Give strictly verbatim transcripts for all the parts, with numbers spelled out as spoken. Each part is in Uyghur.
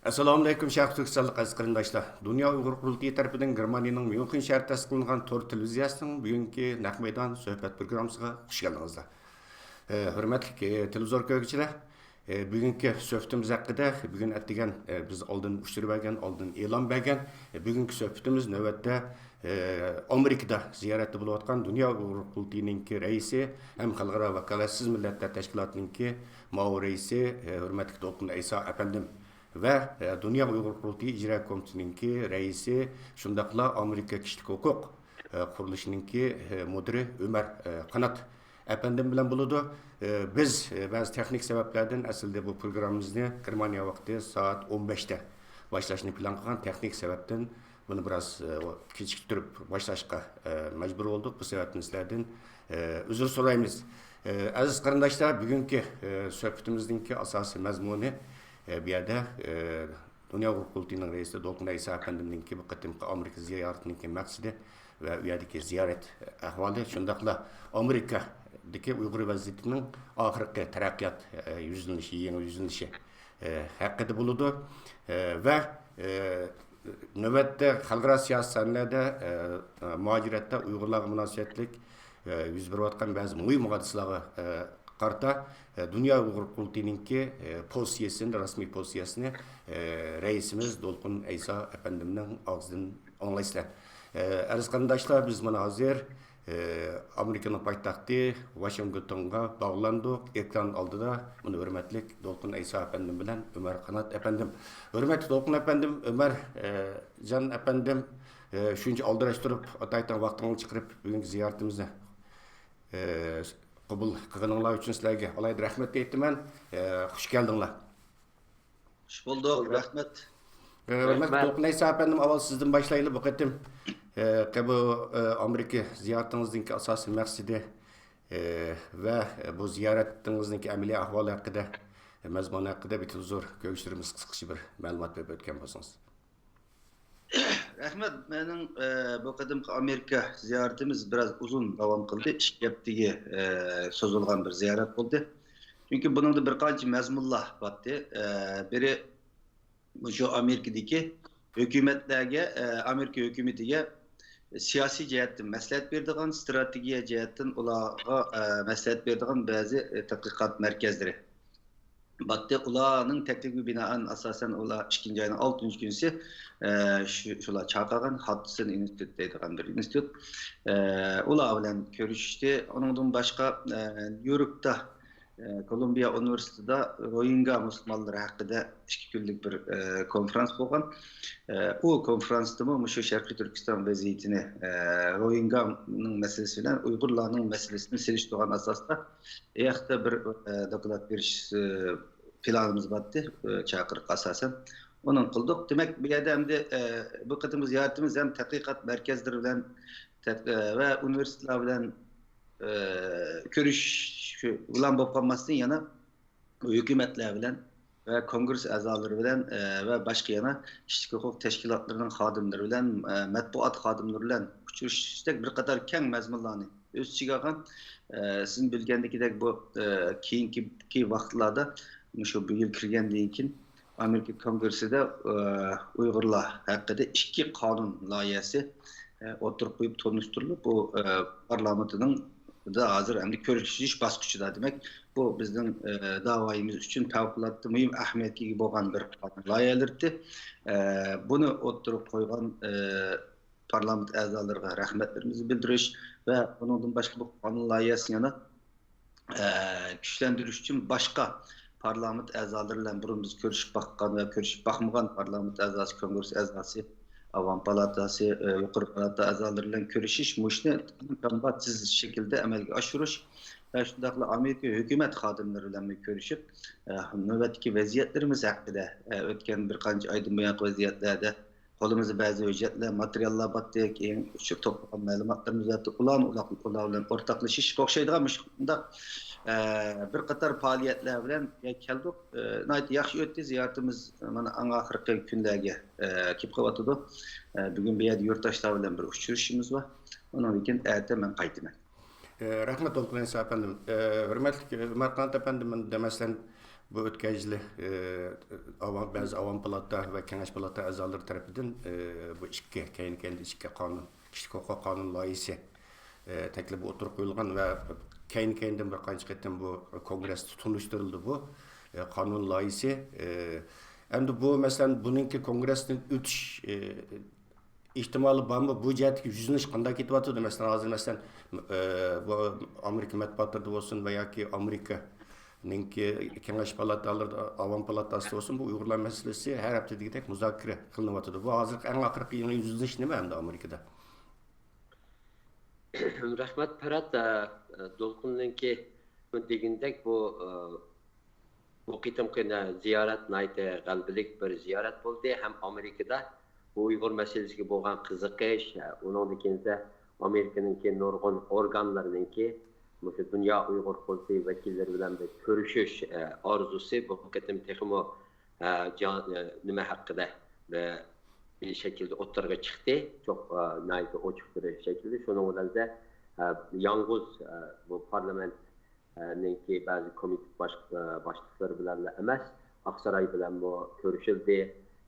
ئەسسالامۇئەلەيكۇم، شەرقىي تۈركىستانلىق ئەزىز قېرىنداشلار. دۇنيا ئۇيغۇر قۇرۇلتىيى تەرىپىدىن گېرمانىيەنىڭ ميۇنخېن شەھىرىدە تەسىس قىلىنغان تور تېلېۋىزىيەسىنىڭ بۈگۈنكى نەق مەيدان سۆھبەت پروگراممىسىغا خۇش كەلدىڭىزلەر. ئە، ھۆرمەتلىك، ئە، تېلېۋىزور كۆرگۈچىلەر، ئە، بۈگۈنكى سۆھبىتىمىز ھەققىدە بۈگۈن ئەتىگەن، ئە، بىز ئالدىن ئۇچۇر بەرگەن، ئالدىن ئېلان بەرگەن، ئە، بۈگۈنكى سۆھبىتىمىز نۆۋەتتە، ئە، ئامېرىكىدا زىيارەتتە بولۇۋاتقان دۇنيا ئۇيغۇر قۇرۇلتىيىنىڭكى رەئىسى ھەم خەلقئارا ۋاكالەتسىز مىللەتلەر تەشكىلاتىنىڭكى مۇئاۋىن رەئىسى، ئە، ھۆرمەتلىك دولقۇن ئەيسا ئەپەندىم ۋە، ئە، دۇنيا ئۇيغۇر قۇرۇلتىيى ئىجرا كومىتېتىنىڭكى رەئىسى، شۇنداقلا ئامېرىكا كىشىلىك ھوقۇق، ئە، قۇرۇلۇشىنىڭكى، ئە، مۇدىرى ئۆمەر، ئە، قانات ئەپەندىم بىلەن بولىدۇ. ئە، بىز، ئە، بەزى تېخنىك سەۋەبلەردىن ئەسلىدە بۇ پروگراممىمىزنى گېرمانىيە ۋاقتى سائەت ئون بەشتە باشلاشنى پىلان قىلغان. تېخنىك سەۋەبتىن بۇنى بىراز، ئە، كېچىكتۈرۈپ باشلاشقا، ئە، مەجبۇر بولدۇق. بۇ سەۋەبتىن سىلەردىن، ئە، ئۆزۈر سورايمىز. ئە، ئەزىز قېرىنداشلار، بۈگۈنكى، ئە، سۆھبىتىمىزنىڭكى ئاساسىي مەزمۇنى، ئە، بۇ يەردە، ئە، دۇنيا ئۇيغۇر قۇرۇلتىيىنىڭ رەئىسى دولقۇن ئەيسا ئەپەندىمنىڭكى بۇ قېتىمقى ئامېرىكا زىيارىتىنىڭكى مەقسىتى ۋە ئۇ يەردىكى زىيارەت ئەھۋالى، شۇنداقلا ئامېرىكادىكى ئۇيغۇر ۋەزىيىتىنىڭ ئاخىرقى تەرەققىيات، ئە، يۈزلىنىشى، يېڭى يۈزلىنىشى، ئە، ھەققىدە بولىدۇ. ئە، ۋە، ئە، نۆۋەتتە خەلقئارا سىياسىي سەھنىلەردە، ئە، مۇھاجىرەتتە ئۇيغۇرلارغا مۇناسىۋەتلىك، ئە، يۈز بېرىۋاتقان بەزى مۇھىم ھادىسىلەرگە، ئە، قارىتا، ئە، دۇنيا ئۇيغۇر قۇرۇلتىيىنىڭكى، ئە، پوزىتسىيىسىنى، رەسمىي پوزىتسىيىسىنى، ئە، رەئىسىمىز دولقۇن ئەيسا ئەپەندىمنىڭ ئاغزىدىن ئاڭلايسىلەر. ئە، ئەزىز قېرىنداشلار، بىز مانا ھازىر، ئە، ئامېرىكىنىڭ پايتەختى ۋاشىنگتونغا باغلاندۇق. ئېكران ئالدىدا مانا ھۆرمەتلىك دولقۇن ئەيسا ئەپەندىم بىلەن ئۆمەر قانات ئەپەندىم. ھۆرمەتلىك دولقۇن ئەپەندىم، ئۆمەر، ئە، جان ئەپەندىم، ئە، شۇنچە ئالدىراشتۇرۇپ، ئاتايتىن ۋاقتىڭىزنى چىقىرىپ، بۈگۈنكى زىيارىتىمىزنى، ئە، قوبۇل قىلغىنىڭلار ئۈچۈن سىلەرگە ئالاھىدە رەھمەت ئېيتىمەن. ئە، خۇش كەلدىڭلار. خۇش بولدۇق، رەھمەت. ئە، ھۆرمەتلىك دولقۇن ئەيسا ئەپەندىم، ئاۋۋال سىزدىن باشلايلى بۇ قېتىم. ئە، بۇ، ئە، ئامېرىكا زىيارىتىڭىزنىڭكى ئاساسىي مەقسىتى، ئە، ۋە بۇ زىيارىتىڭىزنىڭكى ئەمەلىي ئەھۋالى ھەققىدە، مەزمۇنى ھەققىدە بىر تېلېۋىزور كۆرگۈچىلىرىمىز قىسقىچە بىر مەلۇمات بېرىپ ئۆتكەن بولسىڭىز. رەھمەت. مېنىڭ، ئە، بۇ قېتىمقى ئامېرىكا زىيارىتىمىز بىراز ئۇزۇن داۋام قىلدى. ئىككى ھەپتىگە، ئە، سوزۇلغان بىر زىيارەت بولدى. چۈنكى بۇنىڭدا بىر قانچە مەزمۇنلار بارتتى. ئە، بىرى، مۇشۇ ئامېرىكىدىكى ھۆكۈمەتلەرگە، ئە، ئامېرىكا ھۆكۈمىتىگە سىياسىي جەھەتتىن مەسلىھەت بېرىدىغان، ئىستراتېگىيە جەھەتتىن ئۇلارغا، ئە، مەسلىھەت بېرىدىغان بەزى، ئە، تەتقىقات مەركەزلىرى باتتى. ئۇلارنىڭ تەكلىپىگە بىنائەن، ئاساسەن، ئۇلار ئىككىنچى ئاينىڭ ئالتىنچى كۈنىسى، ئە، شۇ، شۇلار چاقىرغان ھادسون ئىنستىتۇت دەيدىغان بىر ئىنستىتۇت. ئە، ئۇلار بىلەن كۆرۈشۈشتى. ئۇنىڭدىن باشقا، ئە، نيۇ يوركتا، ئە، كولومبىيە ئۇنىۋېرسىتېتىدا روھىنگا مۇسۇلمانلىرى ھەققىدە ئىككى كۈنلۈك بىر، ئە، كونفرانس بولغان. ئە، ئۇ كونفرانستىمۇ مۇشۇ شەرقىي تۈركىستان ۋەزىيىتىنى، ئە، روھىنگانىڭ مەسىلىسى بىلەن ئۇيغۇرلارنىڭ مەسىلىسىنى سېلىشتۇرغان ئاساستا، ئۇ ياقتا بىر، ئە، دوكلات بېرىش، ئە، پىلانىمىز بارتتى، ئە، چاقىرىققا ئاساسەن. ئۇنى قىلدۇق. دېمەك، بۇ يەردە ئەمدى، ئە، بۇ قېتىمقى زىيارىتىمىز ھەم تەتقىقات مەركەزلىرى بىلەن تەت-، ئە، ۋە ئۇنىۋېرسىتېتلار بىلەن، ئە، كۆرۈشۈش بىلەن بولۇپ قالماستىن، يەنە ھۆكۈمەتلەر بىلەن ۋە كونگرېس ئەزالىرى بىلەن، ئە، ۋە باشقا يەنە كىشىلىك ھوقۇق تەشكىلاتلىرىنىڭ خادىملىرى بىلەن، ئە، مەتبۇئات خادىملىرى بىلەن ئۇچرىشىشتەك بىر قاتار كەڭ مەزمۇنلارنى ئۆز ئىچىگە ئالغان. ئە، سىزمۇ بىلگەندىكىدەك، بۇ، ئە، كېيىنكى ۋاقىتلاردا، مۇشۇ بۇ يىل كىرگەندىن كېيىن، ئامېرىكا كونگرېسسىدا، ئە، ئۇيغۇرلار ھەققىدە ئىككى قانۇن لايىھەسى، ئە، ئوتتۇرىغا قويۇپ تونۇشتۇرۇلۇپ، بۇ، ئە، پارلامېنتىنىڭ دا ھازىر ئەمدى كۆرۈشۈش باسقۇچىدا. دېمەك، بۇ بىزنىڭ، ئە، داۋايىمىز ئۈچۈن پەۋقۇلئاددە مۇھىم ئەھمىيەتكە ئىگە بولغان بىر قانۇن لايىھەلىرى. ئە، بۇنى ئوتتۇرىغا قويغان، ئە، پارلامېنت ئەزالىرىغا رەھمەتلىرىمىزنى بىلدۈرۈش ۋە ئۇنىڭدىن باشقا بۇ قانۇن لايىھەسىنى يەنە، ئە، كۈچلەندۈرۈش ئۈچۈن باشقا پارلامېنت ئەزالىرى بىلەن بۇرۇن بىز كۆرۈشۈپ باققان ۋە كۆرۈشۈپ باقمىغان پارلامېنت ئەزاسى، كونگرېس ئەزاسى، ئاۋام پالاتاسى، ئە، يۇقىرى پالاتا ئەزالىرى بىلەن كۆرۈشۈش، مۇشۇنى تېز شەكىلدە ئەمەلگە ئاشۇرۇش ۋە شۇنداقلا ئامېرىكا ھۆكۈمەت خادىملىرى بىلەن كۆرۈشۈپ، ئە، نۆۋەتتىكى ۋەزىيەتلىرىمىز ھەققىدە، ئە، ئۆتكەن بىر قانچە ئايدىن بۇيانقى ۋەزىيەتلەردە قولىمىزدا بەزى ھۆججەتلەر، ماتېرىياللار بارتتى، كېيىن شۇ توپلىغان مەلۇماتلىرىمىز بارتتى. ئۇلارنى، ئۇلار، ئۇلار بىلەن ئورتاقلىشىش ئوخشايدىغان مۇشۇنداق، ئە، بىر قاتار پائالىيەتلەر بىلەن كەلدۇق. ئە، ناھايىتى ياخشى ئۆتتى زىيارىتىمىز، مانا ئەڭ ئاخىرقى كۈنلەرگە، ئە، كېلىپ قېلىۋاتىدۇ. ئە، بۈگۈن بۇ يەردە يۇرتداشلار بىلەن بىر ئۇچرىشىشىمىز بار. ئۇنىڭدىن كېيىن ئەتە مەن قايتىمەن. ئە، رەھمەت، دولقۇن ئەيسا ئەپەندىم. ئە، ھۆرمەتلىك ئۆمەر قانات ئەپەندىم، مەن دېمەسلەن، بۇ ئۆتكەن يىلى، ئە، ئاۋام، بەزى ئاۋام پالاتا ۋە كېڭەش پالاتا ئەزالىرى تەرىپىدىن، ئە، بۇ ئىككى، كەينى-كەينىدىن ئىككى قانۇن، كىشىلىك ھوقۇق قانۇن لايىھىسى، ئە، تەكلىپى ئوتتۇرىغا قويۇلغان ۋە كەينى-كەينىدىن بىر قانچە قېتىم بۇ كونگرېستا تونۇشتۇرۇلدى بۇ، ئە، قانۇن لايىھىسى. ئە، ئەمدى بۇ، مەسىلەن، بۇنىڭكى كونگرېستىن ئۆتۈش، ئە، ئېھتىمالى بارمۇ؟ بۇ جەھەتتىكى يۈزلىنىش قانداق كېتىۋاتىدۇ؟ مەسىلەن، ھازىر، مەسىلەن، ئە، بۇ ئامېرىكا مەتبۇئاتلىرىدا بولسۇن ۋە ياكى ئامېرىكا نىڭكى كېڭەش پالاتالىرىدا، ئاۋام پالاتاسىدا بولسۇن، بۇ ئۇيغۇرلار مەسىلىسى ھەر ھەپتە دېگۈدەك مۇزاكىرە قىلىنىۋاتىدۇ. بۇ ھازىرقى ئەڭ ئاخىرقى يېڭى يۈزلىنىش نېمە ئەمدى ئامېرىكىدا؟ رەھمەت، پەرھات. ئە، دولقۇننىڭكى دېگىنىدەك بۇ، ئە، بۇ قېتىمقى نە-، زىيارەت ناھايىتى غەلىبىلىك بىر زىيارەت بولدى. ھەم ئامېرىكىدا بۇ ئۇيغۇر مەسىلىسىگە بولغان قىزىقىش، ئە، ئۇنىڭدىن كېيىن ئامېرىكىنىڭكى نۇرغۇن ئورگانلىرىنىڭكى مۇشۇ دۇنيا ئۇيغۇر قۇرۇلتىيى ۋەكىللىرى بىلەن بىر كۆرۈشۈش، ئە، ئارزۇسى بۇ قېتىم تېخىمۇ، ئە، جان-، ئە، نېمە ھەققىدە بىر، بىر شەكىلدە ئوتتۇرىغا چىقتى. چوق-، ئە، ناھايىتى ئوچۇق بىر شەكىلدە. شۇنىڭ بىلەن بىللە، ئە، يالغۇز، ئە، بۇ پارلامېنت نىڭكى بەزى كومىتېت باش-، باشلىقلىرى بىلەنلا ئەمەس، ئاقساراي بىلەنمۇ كۆرۈشۈلدى.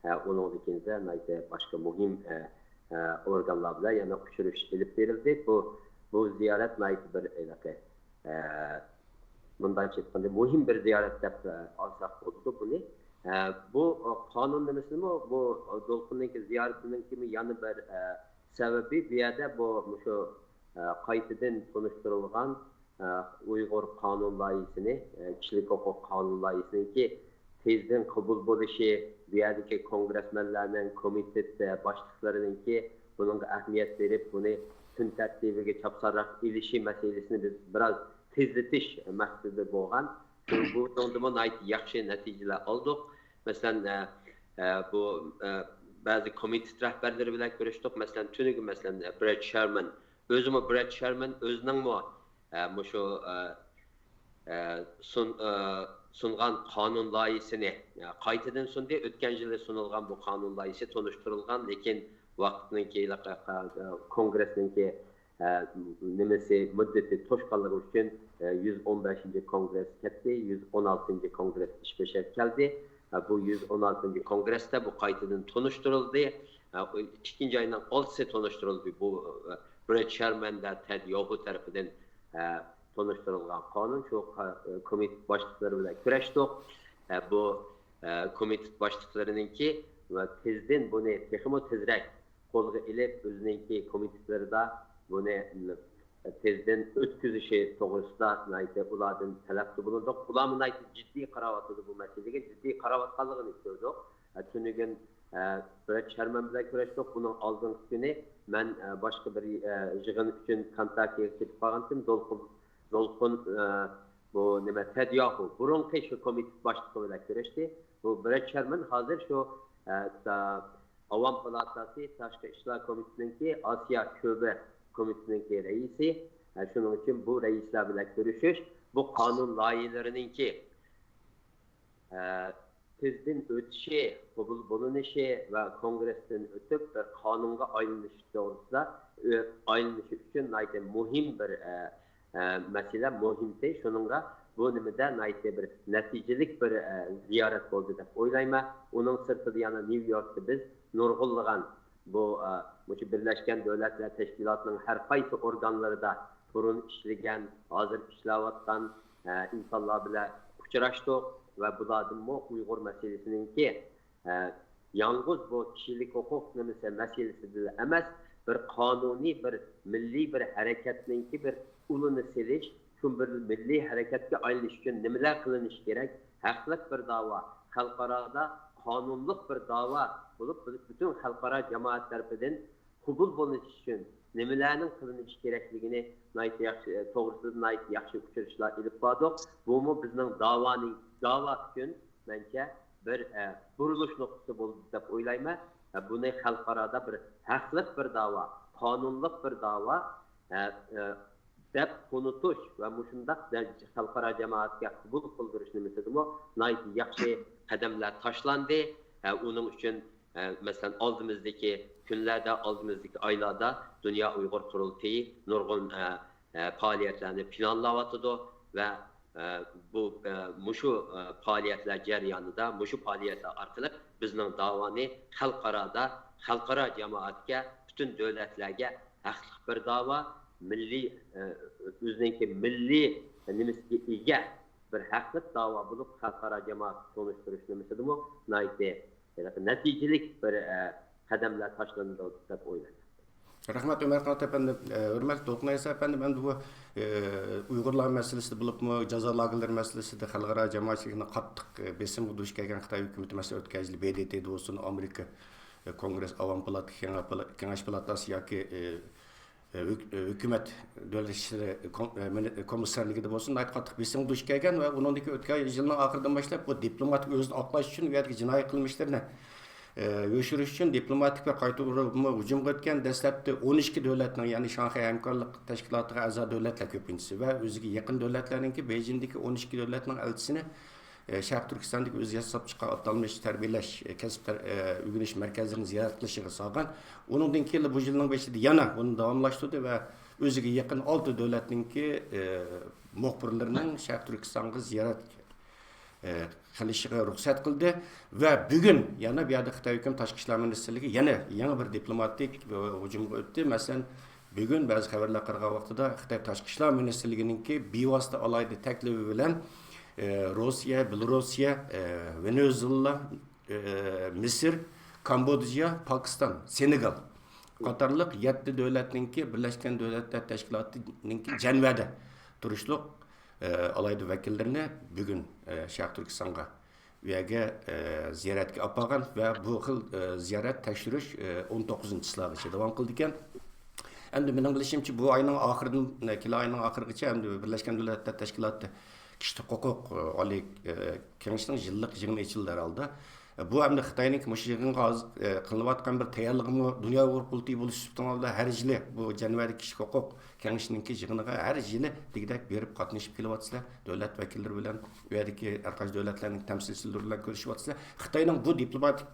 ئۇنىڭدىن كېيىن ناھايىتى باشقا مۇھىم ئورگانلار بىلەن يەنە ئۇچرىشىش ئېلىپ بېرىلدى. بۇ، بۇ زىيارەت ناھايىتى بىر ھېلىقى، مۇنداقچە ئېيتقاندا، مۇھىم بىر زىيارەت دەپ ئالساق بولىدۇ بۇنى. بۇ قانۇن نېمىسىمۇ، بۇ دولقۇننىڭكى زىيارىتىنىڭكىمۇ يەنە بىر سەۋەبى، بۇ يەردە بۇ مۇشۇ قايتىدىن تونۇشتۇرۇلغان ئۇيغۇر قانۇن لايىھىسىنى، كىشىلىك ھوقۇق قانۇن لايىھىسىنىڭكى تېزدىن قوبۇل بولۇشى، بۇ يەردىكى كونگرېسمېنلارنىڭ، كومىتېت باشلىقلىرىنىڭكى بۇنىڭغا ئەھمىيەت بېرىپ، بۇنى كۈن تەرتىپىگە چاپسانراق ئېلىشى مەسىلىسىنى بىز بىراز تېزلىتىش مەقسىتىدە بولغان. بۇنىڭدىمۇ ناھايىتى ياخشى نەتىجىلەر ئالدۇق. مەسىلەن، ئە، ئە، بۇ، ئە، بەزى كومىتېت رەھبەرلىرى بىلەن كۆرۈشتۇق. مەسىلەن، تۈنۈگۈن، مەسىلەن، برېد شېرمان، ئۆزىمۇ برېد شېرمان ئۆزىنىڭمۇ، ئە، مۇشۇ، ئە، ئە، سۇن-، ئە، سۇنغان قانۇن لايىھىسىنى، ئە، قايتىدىن سۇندى. ئۆتكەن يىلى سۇنۇلغان بۇ قانۇن لايىھىسى تونۇشتۇرۇلغان، لېكىن ۋاقىتنىڭكى، ئە، ئە، كونگرېسنىڭكى ئە، نېمىسى، مۇددىتى توشقانلىقى ئۈچۈن، ئە، يۈز ئون بەشىنچى كونگرېس كەتتى، يۈز ئون ئالتىنچى كونگرېس ئىش بېشىغا كەلدى. ئە، بۇ يۈز ئون ئالتىنچى كونگرېستا بۇ قايتىدىن تونۇشتۇرۇلدى. ئە، ئىككىنچى ئاينىڭ ئالتىسى تونۇشتۇرۇلدى. بۇ، ئە، برېد شېرمان ۋە تېد ياھۇ تەرىپىدىن، ئە، تونۇشتۇرۇلغان قانۇن. شۇ قا-، ئە، كومىتېت باشلىقلىرى بىلەن كۆرۈشتۇق. ئە، بۇ، ئە، كومىتېت باشلىقلىرىنىڭكى ۋە تېزدىن بۇنى تېخىمۇ تېزرەك قولغا ئېلىپ، ئۆزىنىڭكى كومىتېتلىرىدا بۇنى تېزدىن ئۆتكۈزۈشى توغرىسىدا ناھايىتى ئۇلاردىن تەلەپتە بولۇندۇق. ئۇلارمۇ ناھايىتى جىددىي قاراۋاتىدۇ بۇ مەسىلىگە، جىددىي قاراۋاتقانلىقىنى كۆردۇق. ئە، تۈنۈگۈن، ئە، برېد شېرمان بىلەن كۆرۈشتۇق. بۇنىڭ ئالدىنقى كۈنى مەن، ئە، باشقا بىر، ئە، يىغىن ئۈچۈن كانتاكىغا كېتىپ قالغانتىم. دولقۇن، دولقۇن، ئە، بۇ نېمە، تېد ياھۇ، بۇرۇنقى شۇ كومىتېت باشلىقى بىلەن كۆرۈشتى. بۇ برېد شېرمان ھازىر شۇ، ئە، تا-، ئاۋام پالاتاسى تاشقى ئىشلار كومىتېتىنىڭكى ئاسىيا شۆبە كومىتېتىنىڭكى رەئىسى. ھە، شۇنىڭ ئۈچۈن بۇ رەئىسلەر بىلەن كۆرۈشۈش، بۇ قانۇن لايىھىلىرىنىڭكى، ھە، تېزدىن ئۆتۈشى، قوبۇل بولۇنۇشى ۋە كونگرېستىن ئۆتۈپ بىر قانۇنغا ئايلىنىشى توغرىسىدا، ئۆ-، ئايلىنىشى ئۈچۈن ناھايىتى مۇھىم بىر، ھە، ئە، مەسىلە مۇھىمكى، شۇنىڭغا بۇ نېمىدە ناھايىتى بىر نەتىجىلىك بىر، ئە، زىيارەت بولدى دەپ ئويلايمەن. ئۇنىڭ سىرتىدا يەنە نيۇ يوركتا بىز نۇرغۇنلىغان بۇ، ئە، مۇشۇ بىرلەشكەن دۆلەتلەر تەشكىلاتىنىڭ ھەر قايسى ئورگانلىرىدا بۇرۇن ئىشلىگەن، ھازىر ئىشلەۋاتقان، ئە، ئىنسانلار بىلەن ئۇچراشتۇق ۋە بۇلاردىنمۇ ئۇيغۇر مەسىلىسىنىڭكى ئە، يالغۇز بۇ كىشىلىك ھوقۇق نېمىسى مەسىلىسىدىلا ئەمەس، بىر قانۇنىي، بىر مىللىي بىر ھەرىكەتنىڭكى بىر ئۇلىنى سېلىش، شۇ بىر مىللىي ھەرىكەتكە ئايلىنىش ئۈچۈن نېمىلەر قىلىنىشى كېرەك؟ ھەقلىق بىر داۋا، خەلقئارادا قانۇنلۇق بىر داۋا بولۇپ، بۇ پۈتۈن خەلقئارا جامائەت تەرىپىدىن قوبۇل بولۇش ئۈچۈن نېمىلەرنىڭ قىلىنىشى كېرەكلىكىنى ناھايىتى ياخشى، توغرىسىدا ناھايىتى ياخشى ئۇچرىشىشلار ئېلىپ باردۇق. بۇمۇ بىزنىڭ داۋانىڭ، داۋا ئۈچۈن مەنچە بىر، ئە، بۇرۇلۇش نۇقتىسى بولدى دەپ ئويلايمەن. ئە، بۇنى خەلقئارادا بىر ھەقلىق بىر داۋا، قانۇنلۇق بىر داۋا، ئە، ئە، دەپ تونۇتۇش ۋە مۇشۇنداق دەرىجىدە خەلقئارا جامائەتكە قوبۇل قىلدۇرۇش نېمىسىدىمۇ ناھايىتى ياخشى قەدەملەر تاشلاندى. ئە، ئۇنىڭ ئۈچۈن، ئە، مەسىلەن، ئالدىمىزدىكى كۈنلەردە، ئالدىمىزدىكى ئايلاردا دۇنيا ئۇيغۇر قۇرۇلتىيى نۇرغۇن، ئە، ئە، پائالىيەتلەرنى پىلانلاۋاتىدۇ ۋە، ئە، بۇ، ئە، مۇشۇ، ئە، پائالىيەتلەر جەريانىدا، مۇشۇ پائالىيەتلەر ئارقىلىق بىزنىڭ داۋانى خەلقئارادا، خەلقئارا جامائەتكە، پۈتۈن دۆلەتلەرگە ھەقلىق بىر داۋا، مىللىي، ئە، ئۆزىنىڭكى مىللىي نېمىسىگە ئىگە بىر ھەقلىق داۋا بولۇپ، خەلقئارا جامائەتكە تونۇشتۇرۇش نېمىسىدىمۇ ناھايىتى ھېلىقى نەتىجىلىك بىر، ئە، قەدەملەر تاشلىنىدۇ دەپ ئويلايمەن. رەھمەت، ئۆمەرقانات ئەپەندى. ئە، ھۆرمەتلىك دولقۇن ئەيسا ئەپەندى، مەن بۇ، ئە، ئۇيغۇرلار مەسىلىسىدە بولۇپمۇ، جازا لاگېرلىرى مەسىلىسىدە خەلقئارا جامائەتچىلىكنىڭ قاتتىق، ئە، بېسىمىغا دۇچ كەلگەن خىتاي ھۆكۈمىتى، مەسىلەن، ئۆتكەن يىلى ب د ت دە بولسۇن، ئامېرىكا، ئە، كونگرېس ئاۋام پالاتا، كېڭە-، پالا-، كېڭەش پالاتاسى ياكى، ئە، ھۆك-، ھۆكۈمەت دۆلەت ئىشلىرى كوم-، مىنى-، كومىسسارلىقىدا بولسۇن، ناھايىتى قاتتىق بېسىمغا دۇچ كەلگەن ۋە ئۇنىڭدىن كېيىن ئۆتكەن يىلنىڭ ئاخىرىدىن باشلاپ بۇ دىپلوماتىك ئۆزىنى ئاقلاش ئۈچۈن ئۇ يەردىكى جىنايى قىلمىشلىرىنى، ئە، يوشۇرۇش ئۈچۈن دىپلوماتىك ۋە قايتا ئۇرۇپ ھۇجۇمغا ئۆتكەن. دەسلەپتە ئون ئىككى دۆلەتنىڭ، يەنى شاڭخەي ھەمكارلىق تەشكىلاتىغا ئەزا دۆلەتلەر كۆپىنچىسى ۋە ئۆزىگە يېقىن دۆلەتلەرنىڭكى بېيجىڭدىكى ئون ئىككى دۆلەتنىڭ ئەلچىسىنى ئە، شەرقىي تۈركىستاندىكى ئۆزى ياساپ چىققان ئاتالمىش تەربىيەلەش، ئە، كەسىپ تەر-، ئە، ئۆگىنىش مەركەزلىرىنى زىيارەت قىلىشىغا سالغان. ئۇنىڭدىن كېيىنلا بۇ يىلنىڭ بېشىدا يەنە بۇنى داۋاملاشتۇردى ۋە ئۆزىگە يېقىن ئالتە دۆلەتنىڭكى، ئە، مۇخبىرلىرىنىڭ شەرقىي تۈركىستانغا زىيارەت، ئە، قىلىشىغا رۇخسەت قىلدى. ۋە بۈگۈن يەنە بۇ يەردە خىتاي ھۆكۈمىتى تاشقى ئىشلار مىنىستىرلىكى يەنە يېڭى بىر دىپلوماتىك، ئە، ھۇجۇمغا ئۆتتى. مەسىلەن، بۈگۈن بەزى خەۋەرلەر قارىغان ۋاقتىدا خىتاي تاشقى ئىشلار مىنىستىرلىكىنىڭكى بىۋاسىتە ئالاھىدە تەكلىپى بىلەن، ئە، روسىيە، بېلوروسىيە، ئە، ۋېنېزۇېلا، ئە، مىسىر، كامبودژا، پاكىستان، سېنېگال قاتارلىق يەتتە دۆلەتنىڭكى، بىرلەشكەن دۆلەتلەر تەشكىلاتىنىڭكى جەنۋەدە تۇرۇشلۇق، ئە، ئالاھىدە ۋەكىللىرىنى بۈگۈن، ئە، شەرقىي تۈركىستانغا ئۇ يەرگە، ئە، زىيارەتكە ئاپارغان ۋە بۇ خىل، ئە، زىيارەت، تەكشۈرۈش، ئە، ئون توققۇزىنچى چىسلاغىچە داۋام قىلىدىكەن. ئەمدى مېنىڭ بىلىشىمچە، بۇ ئاينىڭ ئاخىرىدىن، ئە، كېلەر ئاينىڭ ئاخىرىغىچە ئەمدى بىرلەشكەن دۆلەتلەر تەشكىلاتى كىشىلىك ھوقۇق، ئە، ئالىي، ئە، كېڭىشىنىڭ يىللىق يىغىنى ئېچىلدى ھەرھالدا. بۇ ئەمدى خىتاينىڭكى مۇشۇ يىغىنغا ھازىر، ئە، قىلىنىۋاتقان بىر تەييارلىقىمۇ، دۇنيا ئۇيغۇر قۇرۇلتىيى بولۇش سۈپىتىڭىزدە ھەر يىلى بۇ جەنۋەدىكى كىشىلىك ھوقۇق كېڭىشىنىڭكى يىغىنىغا ھەر يىلى دېگۈدەك بېرىپ قاتنىشىپ كېلىۋاتىسىلەر. دۆلەت ۋەكىللىرى بىلەن، ئۇ يەردىكى ھەر قايسى دۆلەتلەرنىڭ تەمسىلچىلىرى بىلەن كۆرۈشۈۋاتىسىلەر. خىتاينىڭ بۇ دىپلوماتىك،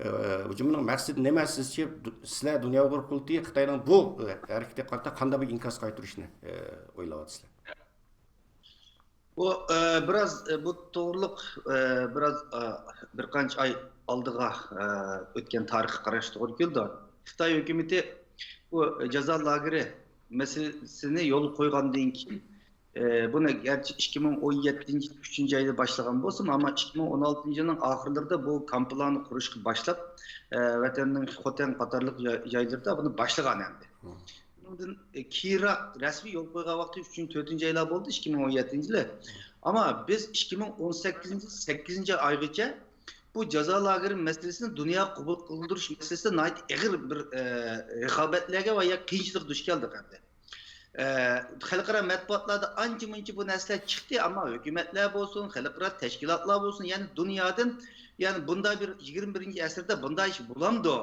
ئە، ھۇجۇمىنىڭ مەقسىتى نېمە؟ سىزچە، دۇ-، سىلەر دۇنيا ئۇيغۇر قۇرۇلتىيى خىتاينىڭ بۇ، ئە، ھەرىكىتىگە قارىتا قانداق بىر ئىنكاس قايتۇرۇشنى، ئە، ئويلاۋاتىسىلەر؟ بۇ، ئە، بىراز، ئە، بۇ توغرىلىق، ئە، بىراز، ئە، بىر قانچە ئاي ئالدىغا، ئە، ئۆتكەن تارىخقا قاراشقا توغرا كېلىدۇ. خىتاي ھۆكۈمىتى بۇ جازا لاگېرى مەسىلىسىنى يولغا قويغاندىن كېيىن، ئە، بۇنى گەرچە ئىككى مىڭ ئون يەتتىنچى يىل ئۈچىنچى ئايدا باشلىغان بولسىمۇ، ئەمما ئىككى مىڭ ئون ئالتىنچى يىلنىڭ ئاخىرلىرىدا بۇ كامپلارنى قۇرۇشقا باشلاپ، ئە، ۋەتەننىڭ خوتەن قاتارلىق جاي-، جايلىرىدا بۇنى باشلىغان ئەمدى. بۇنىڭدىن، ئە، كېيىنراق رەسمىي يول قويغان ۋاقتى ئۈچىنچى، تۆتىنچى ئايلار بولدى، ئىككى مىڭ ئون يەتتىنچى يىلى. ئەمما بىز ئىككى مىڭ ئون سەككىزىنچى يىل سەككىزىنچى ئايغىچە بۇ جازا لاگېرى مەسىلىسىنى دۇنيا قوبۇل قىلدۇرۇش مەسىلىسىدە ناھايىتى ئېغىر بىر، ئە، رىقابەتلەرگە ۋە يا قىيىنچىلىققا دۇچ كەلدۇق ئەمدى. ئە، خەلقئارا مەتبۇئاتلاردا ئانچە-مۇنچە بۇ نەرسىلەر چىقتى، ئەمما ھۆكۈمەتلەر بولسۇن، خەلقئارا تەشكىلاتلار بولسۇن، يەنى دۇنيادىن، يەنى بۇنداق بىر يىگىرمە بىرىنچى ئەسىردە بۇنداق ئىش بولامدۇ؟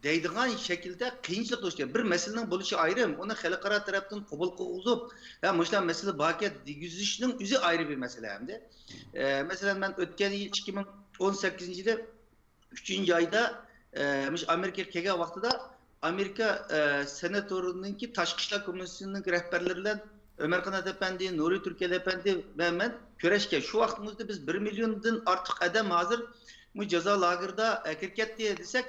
دەيدىغان شەكىلدە قىيىنچىلىق دۇچ كەلدى. بىر مەسىلىنىڭ بولۇشى ئايرىم، ئۇنى خەلقئارا تەرەپتىن قوبۇل قىلغۇزۇپ، ھە، مۇشۇنداق مەسىلە باركەن دېگۈزۈشنىڭ ئۆزى ئايرى بىر مەسىلە ئەمدى. ئە، مەسىلەن، مەن ئۆتكەن يىل ئىككى مىڭ ئون سەككىزىنچى يىلى ئۈچىنچى ئايدا، ئە، مۇشۇ ئامېرىكىغا كەلگەن ۋاقتىدا ئامېرىكا، ئە، سېناتورىنىڭكى تاشقى ئىشلار كومىتېتىنىڭ رەھبەرلىرى بىلەن ئۆمەر قانات ئەپەندى، نۇرى تۈركەل ئەپەندى ۋە مەن كۆرۈشكەن. شۇ ۋاقتىمىزدا بىز بىر مىليوندىن ئارتۇق ئادەم ھازىر بۇ جازا لاگېرىدا، ئە، كىرىپ كەتتى دېسەك،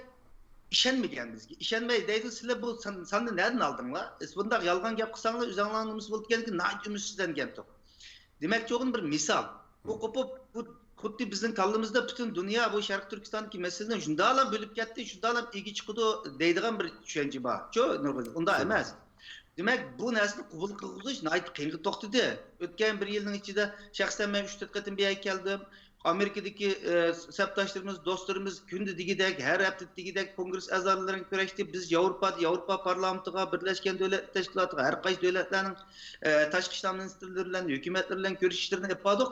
ئىشەنمىگەن بىزگە. ئىشەنمەي دەيدۇ، سىلەر بۇ سان-، ساننى نەدىن ئالدىڭلار؟ سىز بۇنداق يالغان گەپ قىلساڭلار، ئۆزۈڭلارنىڭ نېمىسى بولىدىكەنلىكى ناھايىتى ئۈمىدسىزلەنگەنتۇق. دېمەكچى بولغىنىم بىر مىسال. بۇ قوپۇپ، بۇ خۇددى بىزنىڭ كاللىمىزدا پۈتۈن دۇنيا بۇ شەرقىي تۈركىستاندىكى مەسىلىنى شۇنداقلا بۆلۈپ كەتتى، شۇنداقلا ئىگە چىقىدۇ دەيدىغان بىر چۈشەنچە بار. شۇ نۇرغۇن، ئۇنداق ئەمەس. دېمەك، بۇ نەرسىنى قوبۇل قىلغۇزۇش ناھايىتى قىيىنغا توختىدى. ئۆتكەن بىر يىلنىڭ ئىچىدە شەخسەن مەن ئۈچ تۆت قېتىم بۇ يەرگە كەلدىم. ئامېرىكىدىكى، ئە، سەپداشلىرىمىز، دوستلىرىمىز كۈندە دېگۈدەك، ھەر ھەپتە دېگۈدەك كونگرېس ئەزالىرى بىلەن كۆرۈشتى. بىز ياۋروپادا، ياۋروپا پارلامېنتىغا، بىرلەشكەن دۆلەتلەر تەشكىلاتىغا، ھەر قايسى دۆلەتلەرنىڭ، ئە، تاشقى ئىشلار مىنىستىرلىرى بىلەن، ھۆكۈمەتلىرى بىلەن كۆرۈشۈشلىرىنى ئېلىپ باردۇق.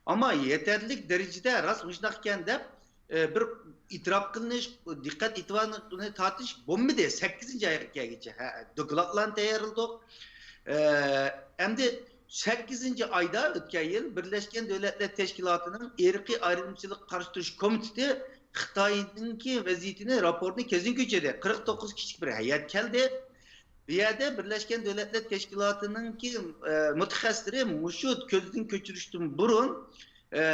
ئەمما يېتەرلىك دەرىجىدە راست مۇشۇنداق ئىكەن دەپ، ئە، بىر ئېتىراپ قىلىنىش، دىققەت ئېتىبارنى تارتىش بولمىدى سەككىزىنچى ئايغا كەلگۈچە، ھە، دوكلاتلارنى تەييارلىدۇق. ئە، ئەمدى سەككىزىنچى ئايدا ئۆتكەن يىل بىرلەشكەن دۆلەتلەر تەشكىلاتىنىڭ ئىرقىي ئايرىمچىلىققا قارشى تۇرۇش كومىتېتى خىتاينىڭكى ۋەزىيىتىنى، راپورتىنى كەزدىن كۆچۈردى. قىرىق توققۇز كىشىلىك بىر ھەيئەت كەلدى. بۇ يەردە بىرلەشكەن دۆلەتلەر تەشكىلاتىنىڭكى، ئە، مۇتەخەسسىسلىرى مۇشۇ كۆزدىن كەچۈرۈشتىن بۇرۇن، ئە،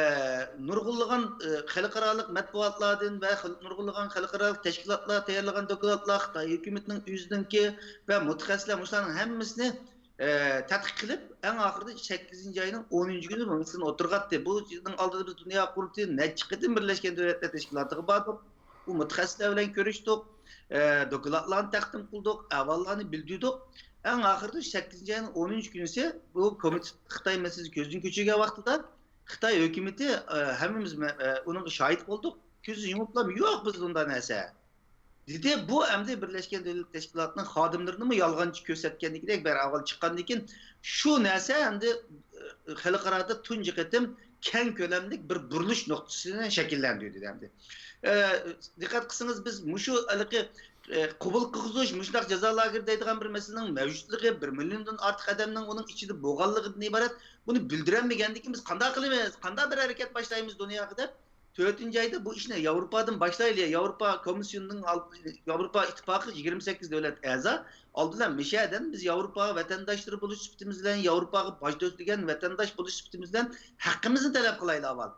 نۇرغۇنلىغان، ئە، خەلقئارالىق مەتبۇئاتلاردىن ۋە خەل-، نۇرغۇنلىغان خەلقئارالىق تەشكىلاتلار تەييارلىغان دوكلاتلار، خىتاي ھۆكۈمىتىنىڭ ئۆزىنىڭكى ۋە مۇتەخەسسىسلەر مۇشۇلارنىڭ ھەممىسىنى، ئە، تەتقىق قىلىپ، ئەڭ ئاخىرىدا سەككىزىنچى ئاينىڭ ئونىنچى كۈنى بۇ مەسىلىنى ئوتتۇرىغا ئاتتى. بۇنىڭ ئالدىدا بىز دۇنيا قۇرۇلتىيى نەچچە قېتىم بىرلەشكەن دۆلەتلەر تەشكىلاتىغا باردۇق. بۇ مۇتەخەسسىسلەر بىلەن كۆرۈشتۇق، ئە، دوكلاتلارنى تەقدىم قىلدۇق، ئەھۋاللارنى بىلدۈردۇق. ئەڭ ئاخىرىدا سەككىزىنچى ئاينىڭ ئونىنچى كۈنىسى بۇ كومىتېت خىتاي مەسىلىسىنى كۆزدىن كەچۈرگەن ۋاقتىدا خىتاي ھۆكۈمىتى، ئە، ھەممىمىز مە-، ئە، ئۇنىڭغا شاھىت بولدۇق. كۆزى يۇمۇپلا، «يوق، بىز بۇنداق نەرسە» دېدى. بۇ ئەمدى بىرلەشكەن دۆلەتلەر تەشكىلاتىنىڭ خادىملىرىنىمۇ يالغانچى كۆرسەتكەندىكىدەك بىر ئەھۋال چىققاندىن كېيىن، شۇ نەرسە ئەمدى، ئە، خەلقئارادا تۇنجى قېتىم كەڭ كۆلەملىك بىر بۇرۇلۇش نۇقتىسىنى شەكىللەندۈردى ئەمدى. ئە، دىققەت قىلسىڭىز، بىز مۇشۇ ھېلىقى، ئە، قوبۇل قىلغۇزۇش، مۇشۇنداق جازا لاگېرى دەيدىغان بىر مەسىلىنىڭ مەۋجۇتلۇقى، بىر مىليوندىن ئارتۇق ئادەمنىڭ ئۇنىڭ ئىچىدە بولغانلىقىدىن ئىبارەت، بۇنى بىلدۈرەلمىگەندىن كېيىن بىز قانداق قىلىمىز، قانداق بىر ھەرىكەت باشلايمىز دۇنياغا دەپ، تۆتىنچى ئايدا بۇ ئىشنى ياۋروپادىن باشلايلى، ياۋروپا كومىسسىيونىنىڭ ئال-، ياۋروپا ئىتتىپاقى يىگىرمە سەككىز دۆلەت ئەزا، ئالدى بىلەن مىشەدىن بىز ياۋروپا ۋەتەنداشلىرى بولۇش سۈپىتىمىز بىلەن، ياۋروپاغا باش تۆكىدىگەن ۋەتەنداش بولۇش سۈپىتىمىز بىلەن ھەققىمىزنى تەلەپ قىلايلى ئاۋۋال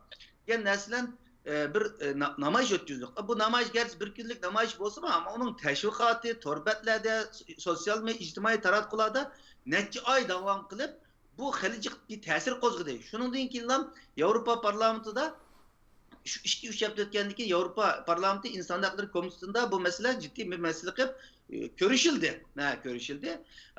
دېگەن نەرسە بىلەن، ئە، بىر، ئە، نا-، نامايىش ئۆتكۈزدۇق. بۇ نامايىش گەرچە بىر كۈنلۈك نامايىش بولسىمۇ، ئەمما ئۇنىڭ تەشۋىقاتى، تور بەتلەردە، سو-، سوتسىيال مې-، ئىجتىمائىي تاراتقۇلاردا نەچچە ئاي داۋام قىلىپ، بۇ خېلى جىق بىر تەسىر قوزغىدى. شۇنىڭدىن كېيىنلا ياۋروپا پارلامېنتىدا شۇ ئىككى، ئۈچ ھەپتە ئۆتكەندىن كېيىن ياۋروپا پارلامېنتى ئىنسان ھەقلىرى كومىتېتىدا بۇ مەسىلە جىددىي بىر مەسىلە قىلىپ، ئى، كۆرۈشۈلدى. ھە، كۆرۈشۈلدى.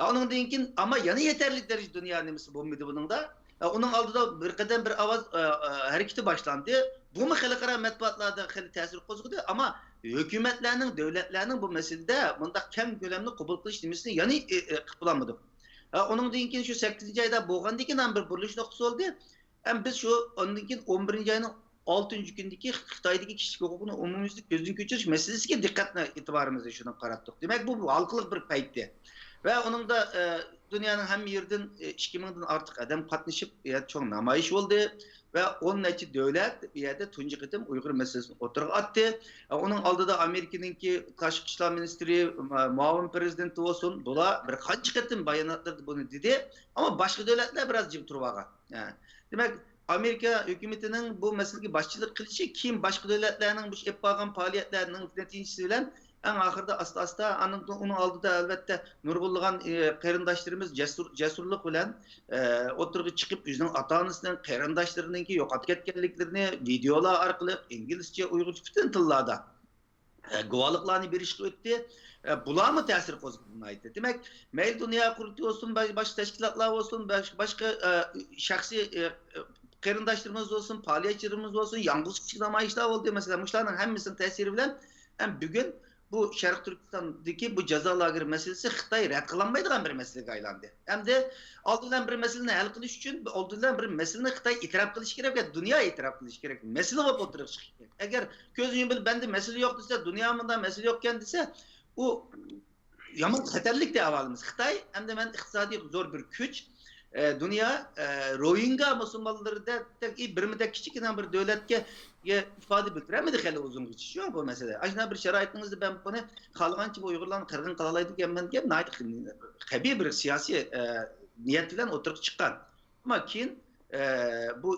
ئۇنىڭدىن كېيىن، ئەمما يەنە يېتەرلىك دەرىجىدە دۇنيا نېمىسى بولمىدى بۇنىڭدا. ئۇنىڭ ئالدىدا بىر قەدەم بىر ئاۋاز، ئە، ئە، ھەرىكىتى باشلاندى. بۇمۇ خەلقئارا مەتبۇئاتلاردا خېلى تەسىر قوزغىدى، ئەمما ھۆكۈمەتلەرنىڭ، دۆلەتلەرنىڭ بۇ مەسىلىدە مۇنداق كەڭ كۆلەملىك قوبۇل قىلىش نېمىسىنى يەنە، ئە، ئە، قىلىپ بولالمىدۇق. ئە، ئۇنىڭدىن كېيىن شۇ سەككىزىنچى ئايدا بولغاندىن كېيىن ھەم بىر بۇرۇلۇش نۇقتىسى بولدى. ھەم بىز شۇ ئاندىن كېيىن ئون بىرىنچى ئاينىڭ ئالتىنچى كۈنىدىكى خىتايدىكى كىشىلىك ھوقۇقنى ئومۇميۈزلۈك كۆزدىن كەچۈرۈش مەسىلىسىگە دىققەتنى، ئېتىبارىمىزنى شۇنىڭغا قاراتتۇق. دېمەك، بۇ ھالقىلىق بىر پەيتتى. ۋە ئۇنىڭدا، ئە، دۇنيانىڭ ھەممە يېرىدىن، ئە، ئىككى مىڭدىن ئارتۇق ئادەم قاتنىشىپ، بۇ يەردە چوڭ نامايىش بولدى. ۋە ئون نەچچە دۆلەت بۇ يەردە تۇنجى قېتىم ئۇيغۇر مەسىلىسىنى ئوتتۇرىغا ئاتتى. ئۇنىڭ ئالدىدا ئامېرىكىنىڭكى تاشقى ئىشلار مىنىستىرى، ما-، مۇئاۋىن پىرېزىدېنتى بولسۇن، بۇلار بىر قانچە قېتىم باياناتلىرىدا بۇنى دېدى. ئەمما باشقا دۆلەتلەر بىراز جىم تۇرۇۋالغان. ھە. دېمەك، ئامېرىكا ھۆكۈمىتىنىڭ بۇ مەسىلىگە باشچىلىق قىلىشى، كېيىن باشقا دۆلەتلەرنىڭ بۇ ئېلىپ بارغان پائالىيەتلەرنىڭ نەتىجىسى بىلەن ئەڭ ئاخىرىدا ئاستا-ئاستا، ئانىڭ، ئۇنىڭ ئالدىدا ئەلۋەتتە نۇرغۇنلىغان، ئى، قېرىنداشلىرىمىز جەسۇر، جەسۇرلۇق بىلەن، ئە، ئوتتۇرىغا چىقىپ، ئۆزىنىڭ ئاتا-ئانىسىنىڭ، قېرىنداشلىرىنىڭكى يوقاپ كەتكەنلىكلىرىنى ۋىدېئولار ئارقىلىق ئىنگلىزچە، ئۇيغۇرچە پۈتۈن تىللاردا، ئە، گۇۋاھلىقلارنى بېرىشكە ئۆتتى. ئە، بۇلارمۇ تەسىر قوزغىدى ناھايىتى. دېمەك، مەيلى دۇنيا قۇرۇلتىيى بولسۇن، باش-، باشقا تەشكىلاتلار بولسۇن، باش-، باشقا، ئە، شەخسىي، ئە، ئە، قېرىنداشلىرىمىز بولسۇن، پائالىيەتچىلىرىمىز بولسۇن، يالغۇز كىچىك نامايىشلار بولدى. مەسىلەن، مۇشۇلارنىڭ ھەممىسىنىڭ تەسىرى بىلەن ھەم بۈگۈن بۇ شەرقىي تۈركىستاندىكى بۇ جازا لاگېرى مەسىلىسى خىتاي رەت قىلالمايدىغان بىر مەسىلىگە ئايلاندى. ئەمدى ئالدى بىلەن بىر مەسىلىنى ھەل قىلىش ئۈچۈن، ئالدى بىلەن بىر مەسىلىنى خىتاي ئېتىراپ قىلىشى كېرەك ۋە دۇنيا ئېتىراپ قىلىشى كېرەك. مەسىلە بولۇپ ئوتتۇرىغا چىقىشى كېرەك. ئەگەر كۆزنى يۇمۇپ، «بەندە مەسىلە يوق» دېسە، «دۇنيا مۇنداق مەسىلە يوقكەن» دېسە، ئۇ يامان خەتەرلىك دەپ ئالىمىز. خىتاي ئەمدى مەن ئىقتىسادىي زور بىر كۈچ، ئە، دۇنيا، ئە، روھىنگا مۇسۇلمانلىرىدەك بىرمىدەك كىچىككىنە بىر دۆلەتكە، گە ئىپادە بىلدۈرەلمىدى خېلى ئۇزۇنغىچە شۇ بۇ مەسىلە. ئاشۇنداق بىر شارائىتىڭىزدا مەن بۇنى خالىغانچە بۇ ئۇيغۇرلارنى قىرغىن قىلالايدىكەنمەن دېگەن ناھايىتى قەبىھ بىر سىياسىي، ئە، نىيەت بىلەن ئوتتۇرىغا چىققان. ئەمما كېيىن، ئە، بۇ،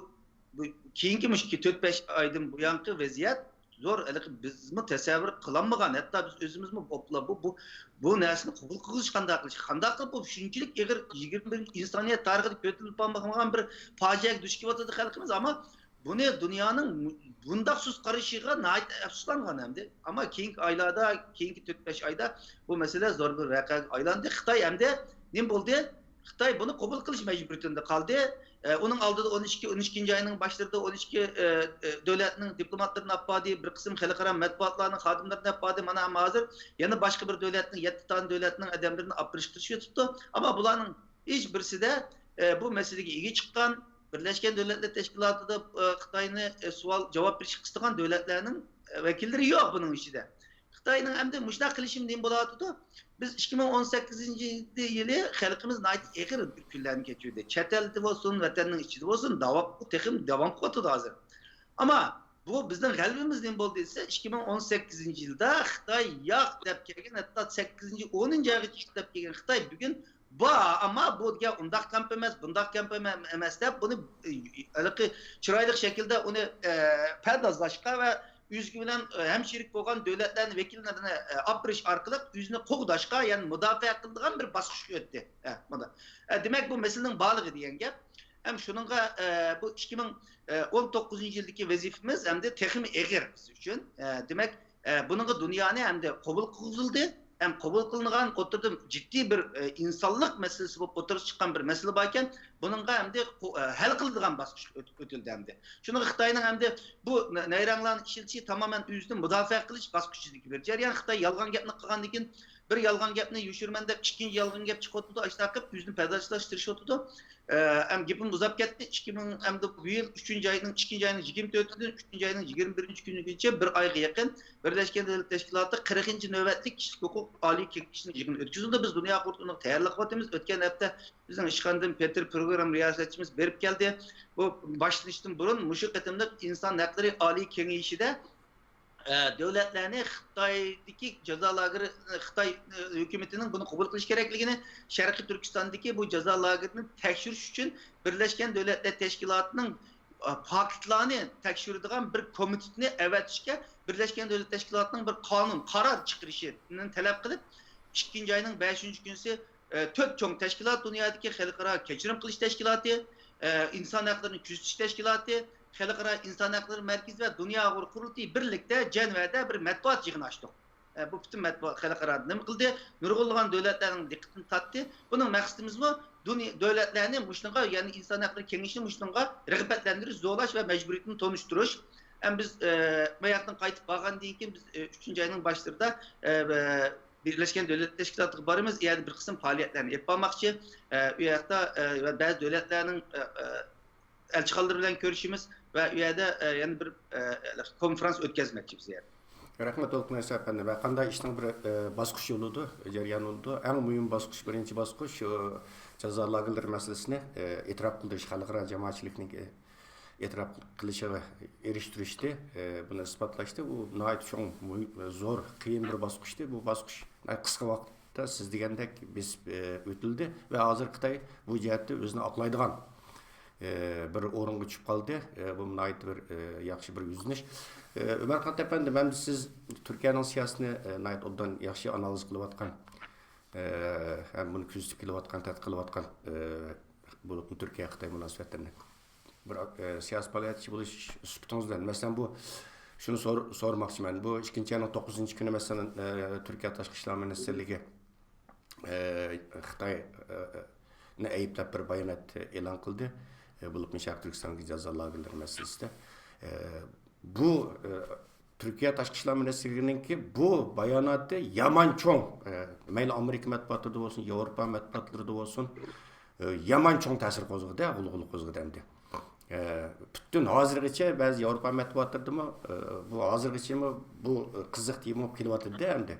بۇ كېيىنكى مۇشۇ تۆت بەش ئايدىن بۇيانقى ۋەزىيەت زور، ھېلىقى بىزمۇ تەسەۋۋۇر قىلالمىغان، ھەتتا بىز ئۆزىمىزمۇ بوپلا بۇ، بۇ، بۇ نەرسىنى قوبۇل قىلغۇچ قانداق قىلىش، قانداق قىلىپ بۇ شۇنچىلىك ئېغىر يىگىرمە بىرىنچى ئىنسانىيەت تارىخىدا كۆرۈلۈپ باقمىغان بىر پاجىئەگە دۇچ كېلىۋاتىدۇ خەلقىمىز، ئەمما بۇنى دۇنيانىڭ بۇنداق سۇس قارىشىغا ناھايىتى ئەپسۇسلانغان ئەمدى. ئەمما كېيىنكى ئايلاردا، كېيىنكى تۆت بەش ئايدا بۇ مەسىلە زور بىر ۋەقەگە ئايلاندى. خىتاي ئەمدى نېمە بولدى؟ خىتاي بۇنى قوبۇل قىلىش مەجبۇرىيىتىدە قالدى. ئە، ئۇنىڭ ئالدىدا ئون ئىككى، ئون ئىككىنچى ئاينىڭ باشلىرىدا ئون ئىككى، ئە، ئە، دۆلەتنىڭ دىپلوماتلىرىنى ئاپاردى، بىر قىسىم خەلقئارا مەتبۇئاتلارنىڭ خادىملىرىنى ئاپاردى. مانا، ئەمما ھازىر يەنە باشقا بىر دۆلەتنىڭ، يەتتە دانە دۆلەتنىڭ ئادەملىرىنى ئاپىرىشقا تىرىشىۋېتىپتۇ. ئەمما بۇلارنىڭ ھېچ بىرسىدە، ئە، بۇ مەسىلىگە ئىگە چىققان، بىرلەشكەن دۆلەتلەر تەشكىلاتىدا، ئە، خىتاينى، ئە، سوئال، جاۋاب بېرىشكە قىستىغان دۆلەتلەرنىڭ، ئە، ۋەكىللىرى يوق بۇنىڭ ئىچىدە. خىتاينىڭ ئەمدى مۇشۇنداق قىلىشى نېمە بولۇۋاتىدۇ؟ بىز ئىككى مىڭ ئون سەككىزىنچى يىلى خەلقىمىز ناھايىتى ئېغىر بىر كۈنلەرنى كەچۈردى. چەت ئەلدە بولسۇن، ۋەتەننىڭ ئىچىدە بولسۇن، داۋام، تېخىمۇ داۋام قىلىۋاتىدۇ ھازىر. ئەمما بۇ بىزنىڭ غەلىبىمىز نېمە بولدى دېسە، ئىككى مىڭ ئون سەككىزىنچى يىلدا خىتاي ياق دەپ كەلگەن، ھەتتا سەككىزىنچى، ئونىنچى ئايغىچە ئىشلەپ كەلگەن خىتاي بۈگۈن بار، ئەمما بۇ دېگەن ئۇنداق كەمپ ئەمەس، بۇنداق كەمپ ئەمەس دەپ، بۇنى، ئە، ھېلىقى چىرايلىق شەكىلدە ئۇنى، ئە، پەردازلاشقا ۋە ئۆزى بىلەن، ئە، ھەمشېرىك بولغان دۆلەتلەرنىڭ ۋەكىللىرىنى، ئە، ئاپىرىش ئارقىلىق ئۆزىنى قوغداشقا، يەنى مۇداپىئە قىلىدىغان بىر باسقۇچقا ئۆتتى. ئە، مۇنداق. ئە، دېمەك، بۇ مەسىلىنىڭ بارلىقى دېگەن گەپ. ھەم شۇنىڭغا، ئە، بۇ ئىككى مىڭ ئون توققۇزىنچى يىلدىكى ۋەزىپىمىز ئەمدى تېخىمۇ ئېغىر بىز ئۈچۈن. ئە، دېمەك، ئە، بۇنىڭغا دۇنيانى ئەمدى قوبۇل قىلغۇزۇلدى. ھەم قوبۇل قىلىنغان ئوتتۇرىدا جىددىي بىر، ئە، ئىنسانلىق مەسىلىسى بولۇپ ئوتتۇرىغا چىققان بىر مەسىلە باركەن، بۇنىڭغا ئەمدى قو-، ئە، ھەل قىلىدىغان باسقۇچ ئۆت-، ئۆتۈلدى ئەمدى. شۇنىڭغا خىتاينىڭ ئەمدى بۇ نە-، نەيرەڭلارنى ئىشلىتىشى تامامەن ئۆزىدىن مۇداپىئە قىلىش باسقۇچىدىكى بىر جەريان. خىتاي يالغان گەپنى قىلغاندىن كېيىن، بىر يالغان گەپنى يوشۇرىمەن دەپ، ئىككىنچى يالغان گەپ چىقىۋاتىدۇ، ئاشۇنداق قىلىپ ئۆزىنى پەردازلاشتۇرۇشۇۋاتىدۇ. ئە، ھەم گېپىم ئۇزاپ كەتتى. ئىككى مىڭ، ئەمدى بۇ يىل ئۈچىنچى ئاينىڭ، ئىككىنچى ئاينىڭ يىگىرمە تۆتىدىن ئۈچىنچى ئاينىڭ يىگىرمە بىرىنچى كۈنىگىچە بىر ئايغا يېقىن بىرلەشكەن دۆلەتلەر تەشكىلاتى قىرىقىنچى نۆۋەتلىك كىشىلىك ھوقۇق ئالىي كېڭىشىنىڭ يىغىنى ئۆتكۈزۈلدى. بىز دۇنيا قۇرۇلتىيىنىڭ تەييارلىقى قىلىۋاتىمىز. ئۆتكەن ھەپتە بىزنىڭ ئىشخانىدىن پېتېر پروگرامما رىياسەتچىمىز بېرىپ كەلدى. بۇ باشلىنىشتىن بۇرۇن مۇشۇ قېتىملىق ئىنسان ھەقلىرى ئالىي كېڭىشىدە، ئە، دۆلەتلەرنى خىتايدىكى جازا لاگېرى، خىتاي، ئە، ھۆكۈمىتىنىڭ بۇنى قوبۇل قىلىش كېرەكلىكىنى، شەرقىي تۈركىستاندىكى بۇ جازا لاگېرىنى تەكشۈرۈش ئۈچۈن بىرلەشكەن دۆلەتلەر تەشكىلاتىنىڭ، ئە، پاكىتلارنى تەكشۈرىدىغان بىر كومىتېتنى ئەۋەتىشكە بىرلەشكەن دۆلەتلەر تەشكىلاتىنىڭ بىر قانۇن، قارار چىقىرىشىنى تەلەپ قىلىپ، ئىككىنچى ئاينىڭ بەشىنچى كۈنىسى، ئە، تۆت چوڭ تەشكىلات، دۇنيادىكى خەلقئارا كەچۈرۈم قىلىش تەشكىلاتى، ئە، ئىنسان ھەقلىرىنى كۆزىتىش تەشكىلاتى، خەلقئارا ئىنسان ھەقلىرى مەركىزى ۋە دۇنيا ئۇيغۇر قۇرۇلتىيى بىرلىكتە جەنۋەدە بىر مەتبۇئات يىغىنى ئاچتۇق. ئە، بۇ پۈتۈن مەتبۇئات خەلقئارا نېمە قىلدى، نۇرغۇنلىغان دۆلەتلەرنىڭ دىققىتىنى تارتتى. بۇنىڭ مەقسىتىمىزمۇ دۇنيا دۆلەتلەرنى مۇشۇنىڭغا، يەنى ئىنسان ھەقلىرى كېڭىشىنى مۇشۇنىڭغا رىغبەتلەندۈرۈش، زورلاش ۋە مەجبۇرىيىتىنى تونۇشتۇرۇش. ھەم بىز، ئە، بۇ ياقتىن قايتىپ بارغاندىن كېيىن بىز، ئە، ئۈچىنچى ئاينىڭ باشلىرىدا، ئە، بىرلەشكەن دۆلەتلەر تەشكىلاتىغا بارىمىز، ئۇ يەردە بىر قىسىم پائالىيەتلەرنى ئېلىپ بارماقچى. ئە، ئۇ ياقتا، ئە، ۋە بەزى دۆلەتلەرنىڭ، ئە، ئە، ئەلچىخانىلىرى بىلەن كۆرۈشىمىز ۋە ئۇ يەردە، ئە، يەنە بىر، ئە، كونفرانس ئۆتكۈزمەكچى بىز يەنە. رەھمەت، دولقۇن ئەيسا ئەپەندى. ھەرقانداق ئىشنىڭ بىر، ئە، باسقۇچ يولىدۇر، جەريان بولىدۇ. ئەڭ مۇھىم باسقۇچ، بىرىنچى باسقۇچ شۇ جازا لاگېرلىرى مەسىلىسىنى، ئە، ئېتىراپ قىلدۇرۇش، خەلقئارا جامائەتچىلىكنىڭ، ئە، ئېتىراپ قىلىشىغا ئېرىشتۈرۈشتى، ئە، بۇنى ئىسپاتلاشتى. ئۇ ناھايىتى چوڭ، مۇھىم، زور، قىيىن بىر باسقۇچتى. بۇ باسقۇچ قىسقا ۋاقىتتا سىز دېگەندەك بېسىپ، ئە، ئۆتۈلدى ۋە ھازىر خىتاي بۇ جەھەتتە ئۆزىنى ئاقلايدىغان، ئە، بىر ئورۇنغا چۈشۈپ قالدى. ئە، بۇ ناھايىتى بىر، ئە، ياخشى بىر يۈزلىنىش. ئە، ئۆمەرقانات ئەپەندىم، ئەمدى سىز تۈركىيەنىڭ سىياسىتىنى، ئە، ناھايىتى ئوبدان، ياخشى ئانالىز قىلىۋاتقان، ئە، ھەم بۇنى كۆزىتىپ كېلىۋاتقان، تەتقىق قىلىۋاتقان، ئە، بولۇپمۇ تۈركىيە-خىتاي مۇناسىۋەتلىرىنى بىر، ئە، سىياسىي پائالىيەتچى بولۇش سۈپىتىڭىز بىلەن، مەسىلەن، بۇ، شۇنى سور-، سورىماقچىمەن. بۇ ئىككىنچى ئاينىڭ توققۇزىنچى كۈنى، مەسىلەن، ئە، تۈركىيە تاشقى ئىشلار مىنىستىرلىكى، ئە، خىتاينى ئەيىبلەپ بىر بايانات ئېلان قىلدى. ئە، بولۇپمۇ شەرقىي تۈركىستاندىكى جازا لاگېرلىرى مەسىلىسىدە. ئە، بۇ، ئە، تۈركىيە تاشقى ئىشلار مىنىستىرلىكىنىڭكى بۇ باياناتى يامان چوڭ، ئە، مەيلى ئامېرىكا مەتبۇئاتلىرىدا بولسۇن، ياۋروپا مەتبۇئاتلىرىدا بولسۇن، ئە، يامان چوڭ تەسىر قوزغىدى، غۇلغۇلا قوزغىدى ئەمدى. ئە، پۈتۈن ھازىرغىچە بەزى ياۋروپا مەتبۇئاتلىرىدىمۇ، ئە، بۇ ھازىرغىچىمۇ بۇ قىزىق تېما بولۇپ كېلىۋاتىدۇ ئەمدى.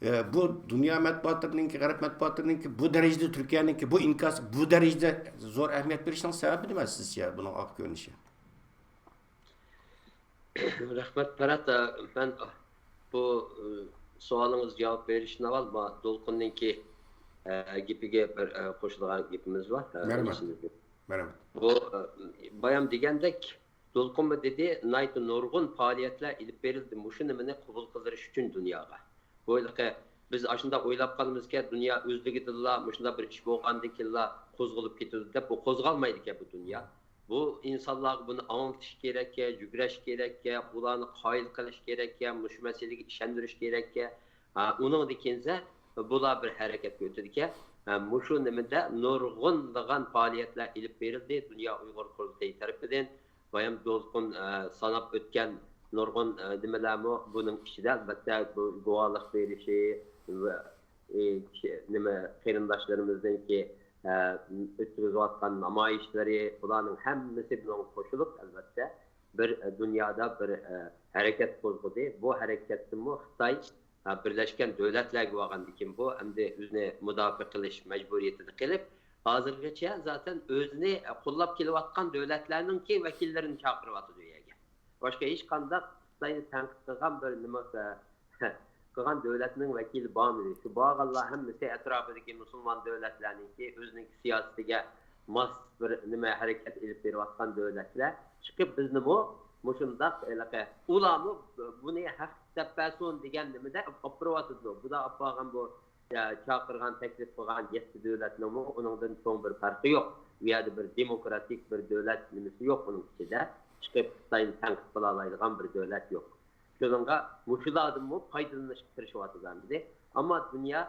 ئە، بۇ دۇنيا مەتبۇئاتلىرىنىڭكى، غەرب مەتبۇئاتلىرىنىڭكى بۇ دەرىجىدە تۈركىيەنىڭكى بۇ ئىنكاسى بۇ دەرىجىدە زور ئەھمىيەت بېرىشنىڭ سەۋەبى نېمە سىزچە، بۇنىڭ ئارقا كۆرۈنۈشى؟ رەھمەت، پەرھات. مەن بۇ، ئى، سوئالىڭىزغا جاۋاب بېرىشتىن ئاۋۋال، ما-، دولقۇننىڭكى، ئە، گېپىگە بىر، ئە، قوشىدىغان گېپىمىز بار. ئە، مەرھەمەت. مەرھەمەت. بۇ، ئە، بايام دېگەندەك، دولقۇنمۇ دېدى، ناھايىتى نۇرغۇن پائالىيەتلەر ئېلىپ بېرىلدى، مۇشۇ نېمىنى قوبۇل قىلدۇرۇش ئۈچۈن دۇنياغا. بۇ ھېلىقى بىز ئاشۇنداق ئويلاپ قالىمىزكەن، دۇنيا ئۆزلۈكىدىنلا مۇشۇنداق بىر ئىش بولغاندىن كېيىنلا قوزغىلىپ كېتىدۇ دەپ، بۇ قوزغالمايدىكەن بۇ دۇنيا. بۇ ئىنسانلارغا بۇنى ئاڭلىتىش كېرەككەن، يۈگرەش كېرەككەن، ئۇلارنى قايىل قىلىش كېرەككەن، مۇشۇ مەسىلىگە ئىشەندۈرۈش كېرەككەن. ھە، ئۇنىڭدىن كېيىنسە بۇلار بىر ھەرىكەتكە ئۆتىدىكەن. ھە، مۇشۇ نېمىدە نۇرغۇنلىغان پائالىيەتلەر ئېلىپ بېرىلدى دۇنيا ئۇيغۇر قۇرۇلتىيى تەرىپىدىن. بايام دولقۇن، ئە، ساناپ ئۆتكەن نۇرغۇن، ئە، نېمىلەرمۇ بۇنىڭ ئىچىدە، ئەلۋەتتە، بۇ گۇۋاھلىق بېرىشى ۋە، ئى، كىشى، نېمە، قېرىنداشلىرىمىزنىڭكى، ئە، ئۆتكۈزۈۋاتقان نامايىشلىرى، بۇلارنىڭ ھەممىسى بۇنىڭغا قوشۇلۇپ، ئەلۋەتتە، بىر، ئە، دۇنيادا بىر، ئە، ھەرىكەت قوزغىدى. بۇ ھەرىكەتتىنمۇ خىتاي، ئە، بىرلەشكەن دۆلەتلەرگە بارغاندىكىن، بۇ ئەمدى ئۆزىنى مۇداپىئە قىلىش مەجبۇرىيىتىدە قېلىپ، ھازىرغىچە زاتەن ئۆزىنى قوللاپ كېلىۋاتقان دۆلەتلەرنىڭكى ۋەكىللىرىنى چاقىرىۋاتىدۇ يەرگە. باشقا ھېچقانداق خىتاينى تەنقىد قىلغان بىر نېمە، قىلغان دۆلەتنىڭ ۋەكىلى بارمىدى؟ شۇ بارغانلار ھەممىسى ئەتراپىدىكى مۇسۇلمان دۆلەتلەرنىڭكى ئۆزىنىڭ سىياسىتىگە ماس بىر نېمە ھەرىكەت ئېلىپ بېرىۋاتقان دۆلەتلەر چىقىپ، بىزنىمۇ مۇشۇنداق ھېلىقى، ئۇلارمۇ بۇنى ھەق دەپ بەرسۇن دېگەن نېمىدە ئېلىپ بېرىۋاتىدۇ. بۇلار ئېلىپ بارغان بۇ، ئە، چاقىرغان، تەكلىپ قىلغان يەتتە دۆلەتنىڭمۇ ئۇنىڭدىن چوڭ بىر پەرقى يوق. ئۇ يەردە بىر دېموكراتىك بىر دۆلەت نېمىسى يوق ئۇنىڭ ئىچىدە. چىقىپ خىتاينى تەنقىد قىلالايدىغان بىر دۆلەت يوق. شۇنىڭغا مۇشۇلاردىنمۇ پايدىلىنىشقا تىرىشىۋاتىدۇ ئەمدى. ئەمما دۇنيا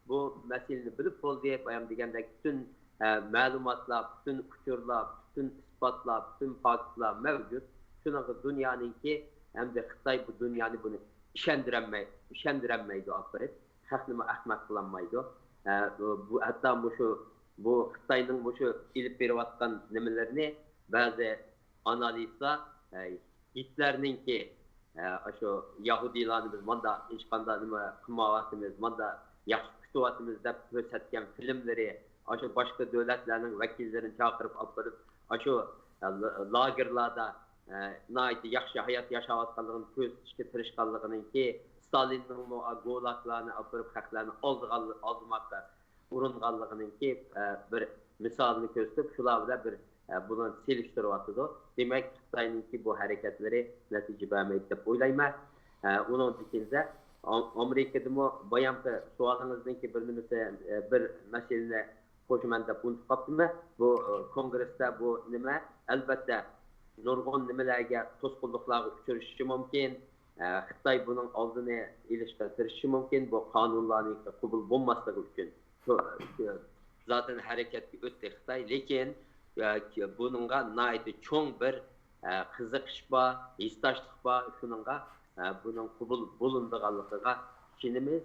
بۇ مەسىلىنى بىلىپ بولدى، بايام دېگەندەك پۈتۈن، ئە، مەلۇماتلار، پۈتۈن ئۇچۇرلار، پۈتۈن ئىسپاتلار، پۈتۈن پاكىتلار مەۋجۇت. شۇنىڭغا دۇنيانىڭكى، ئەمدى خىتاي بۇ دۇنيانى بۇنى ئىشەندۈرەلمەي-، ئىشەندۈرەلمەيدۇ ئاپىرىپ. خەقنىمۇ ئەخمەق قىلالمايدۇ. ئە، بۇ، بۇ ھەتتا مۇشۇ، بۇ خىتاينىڭ مۇشۇ ئېلىپ بېرىۋاتقان نېمىلىرىنى بەزى ئانالىزلار، ئە، گىتلەرنىڭكى، ئە، ئاشۇ يەھۇدىيلارنى بىز ماندا ھېچقانداق نېمە قىلمايۋاتىمىز، ماندا ياخشى كۈتۈۋاتىمىز دەپ كۆرسەتكەن فىلىملىرى، ئاشۇ باشقا دۆلەتلەرنىڭ ۋەكىللىرىنى چاقىرىپ ئاپىرىپ، ئاشۇ، ئە، ل-، لاگېرلاردا، ئە، ناھايىتى ياخشى ھايات ياشاۋاتقانلىقىنى كۆرسىتىشكە تىرىشقانلىقىنىڭكى، ستالىننىڭمۇ، ئا، گۇلاگلارنى ئاپىرىپ خەقلەرنى ئالدىغان-، ئالدىماققا ئۇرۇنغانلىقىنىڭكى، ئە، بىر مىسالىنى كۆرسىتىپ، شۇلار بىلەن بىر، ئە، بۇنى سېلىشتۇرۇۋاتىدۇ. دېمەك، خىتاينىڭكى بۇ ھەرىكەتلىرى نەتىجە بەرمەيدۇ دەپ ئويلايمەن. ئە، ئۇنىڭدىن كېيىن ئا-، ئامېرىكىدىمۇ بايامقى سوئالىڭىزنىڭكى بىر نېمىسى، ئە، بىر مەسىلىنى قوشىمەن دەپ ئۇنتۇپ قاپتىمەن. بۇ، ئە، كونگرېستا بۇ نېمە، ئەلۋەتتە، نۇرغۇن نېمىلەرگە، توسقۇنلۇقلارغا ئۇچرىشىشى مۇمكىن. ئە، خىتاي بۇنىڭ ئالدىنى ئېلىشقا تىرىشىشى مۇمكىن. بۇ قانۇنلارنىڭ قوبۇل بولماسلىقى ئۈچۈن شۇ، شۇ زاتەن ھەرىكەتكە ئۆتتى خىتاي. لېكىن، ئە، بۇنىڭغا ناھايىتى چوڭ بىر، ئە، قىزىقىش بار، ھېسداشلىق بار. شۇنىڭغا، ئە، بۇنىڭ قوبۇل بولۇنىدىغانلىقىغا ئىشىنىمىز.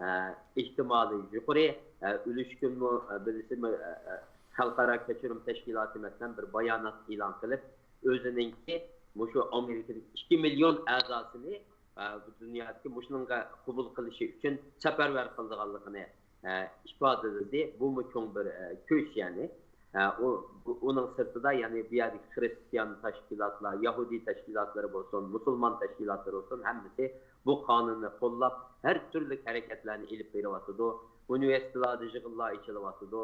ئە، ئېھتىمالى يۇقىرى. ئە، ئۈلۈشكۈنمۇ، ئە، بىلىسىزمۇ، ئە، ئە، خەلقئارا كەچۈرۈم تەشكىلاتى، مەسىلەن، بىر بايانات ئېلان قىلىپ، ئۆزىنىڭكى مۇشۇ ئامېرىكىدىكى ئىككى مىليون ئەزاسىنى، ئە، بۇ دۇنيادىكى مۇشۇنىڭغا قوبۇل قىلىشى ئۈچۈن سەپەرۋەر قىلىدىغانلىقىنى، ئە، ئىپادىلىدى. بۇمۇ چوڭ بىر، ئە، كۈچ، يەنى. ئە، ئۇ، بۇ، ئۇنىڭ سىرتىدا، يەنى بۇ يەردىكى خرىستىيان تەشكىلاتلار، يەھۇدىي تەشكىلاتلىرى بولسۇن، مۇسۇلمان تەشكىلاتلىرى بولسۇن، ھەممىسى بۇ قانۇننى قوللاپ، ھەر تۈرلۈك ھەرىكەتلەرنى ئېلىپ بېرىۋاتىدۇ. ئۇنىۋېرسىتېتلاردا يىغىنلار ئېچىلىۋاتىدۇ.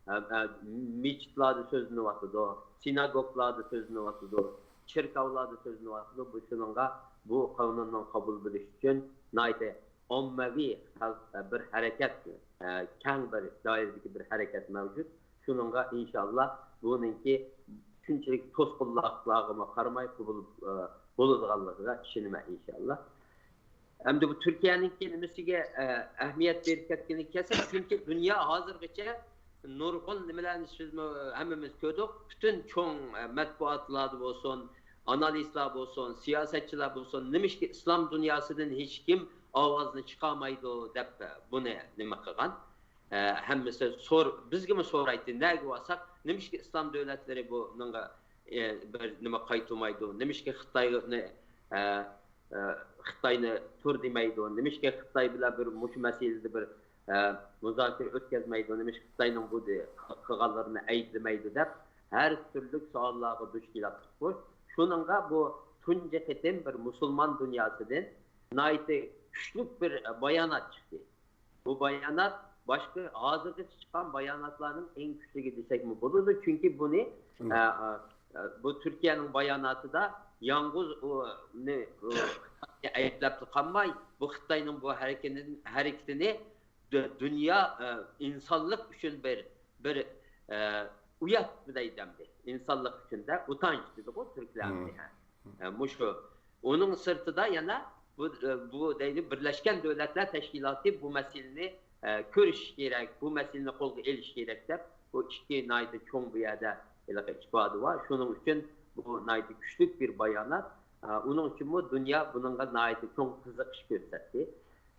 ئە، ئە، مىچىتلاردا سۆزلىنىۋاتىدۇ، سىناگوگلاردا سۆزلىنىۋاتىدۇ، چېركاۋلاردا سۆزلىنىۋاتىدۇ. بۇ شۇنىڭغا بۇ قانۇننىڭ قوبۇل بولۇشى ئۈچۈن ناھايىتى ئاممىۋى خەلق، بىر ھەرىكەت، كەڭ بىر دائىرىدىكى بىر ھەرىكەت مەۋجۇت. شۇنىڭغا ئىنشاللا بۇنىڭكى شۇنچىلىك توسقۇنلۇقلارغىمۇ قارىماي قوبۇل، بولىدىغانلىقىغا ئىشىنىمەن ئىنشاللا. ئەمدى بۇ تۈركىيەنىڭكى نېمىسىگە، ئە، ئەھمىيەت بېرىپ كەتكىنىگە كەلسەك، چۈنكى دۇنيا ھازىرغىچە نۇرغۇن نېمىلەرنى سىزمۇ، ھەممىمىز كۆردۇق. پۈتۈن چوڭ، ئە، مەتبۇئاتلاردا بولسۇن، ئانالىزلار بولسۇن، سىياسەتچىلەر بولسۇن، نېمىشقا ئىسلام دۇنياسىدىن ھېچكىم ئاۋازنى چىقارمايدۇ دەپ، ئە، بۇنى نېمە قىلغان. ئە، ھەممىسى سور-، بىزگىمۇ سورايتتى، نەگە بارساق، نېمىشقا ئىسلام دۆلەتلىرى بۇنىڭغا، ئە، بىر نېمە قايتۇرمايدۇ، نېمىشقا خىتاينى، ئە، ئە، خىتاينى تۇر دېمەيدۇ، نېمىشقا خىتاي بىلەن بىر مۇشۇ مەسىلىدە بىر، ئە، مۇزاكىرە ئۆتكۈزمەيدۇ، نېمىشقا خىتاينىڭ بۇ دې-، قىلغانلىرىنى ئەيىبلىمەيدۇ دەپ ھەر تۈرلۈك سوئاللارغا دۇچ كېلەتتۇق. شۇنىڭغا بۇ تۇنجى قېتىم بىر مۇسۇلمان دۇنياسىدىن ناھايىتى كۈچلۈك بىر بايانات چىقتى. بۇ بايانات باشقا ھازىرغىچە چىققان باياناتلارنىڭ ئەڭ كۈچلۈكى دېسەكمۇ بولىدۇ. چۈنكى بۇنى، مم. ئە، ئە، ئە، بۇ تۈركىيەنىڭ باياناتىدا يالغۇز ئۇنى، ئۇ خىتاينى ئەيىبلەپلا قالماي، بۇ خىتاينىڭ بۇ ھەرىكىتىنى، ھەرىكىتىنى دۇ-، دۇنيا، ئە، ئىنسانلىق ئۈچۈن بىر، بىر، ئە، ئۇيات دەيدۇ ئەمدى. ئىنسانلىق ئۈچۈن دە، ئۇتانچ دېدىغۇ تۈركلەر مم. ئەمدى، ھە. ئە، مۇشۇ. ئۇنىڭ سىرتىدا يەنە بۇ، بۇ دەيدۇ، بىرلەشكەن دۆلەتلەر تەشكىلاتى بۇ مەسىلىنى، ئە، كۆرۈشۈش كېرەك، بۇ مەسىلىنى قولغا ئېلىش كېرەك دەپ، بۇ ئىككى ناھايىتى چوڭ بۇ يەردە ھېلىقى ئىپادە بار. شۇنىڭ ئۈچۈن بۇ ناھايىتى كۈچلۈك بىر بايانات. ئە، ئۇنىڭ ئۈچۈنمۇ دۇنيا بۇنىڭغا ناھايىتى چوڭ قىزىقىش كۆرسەتتى.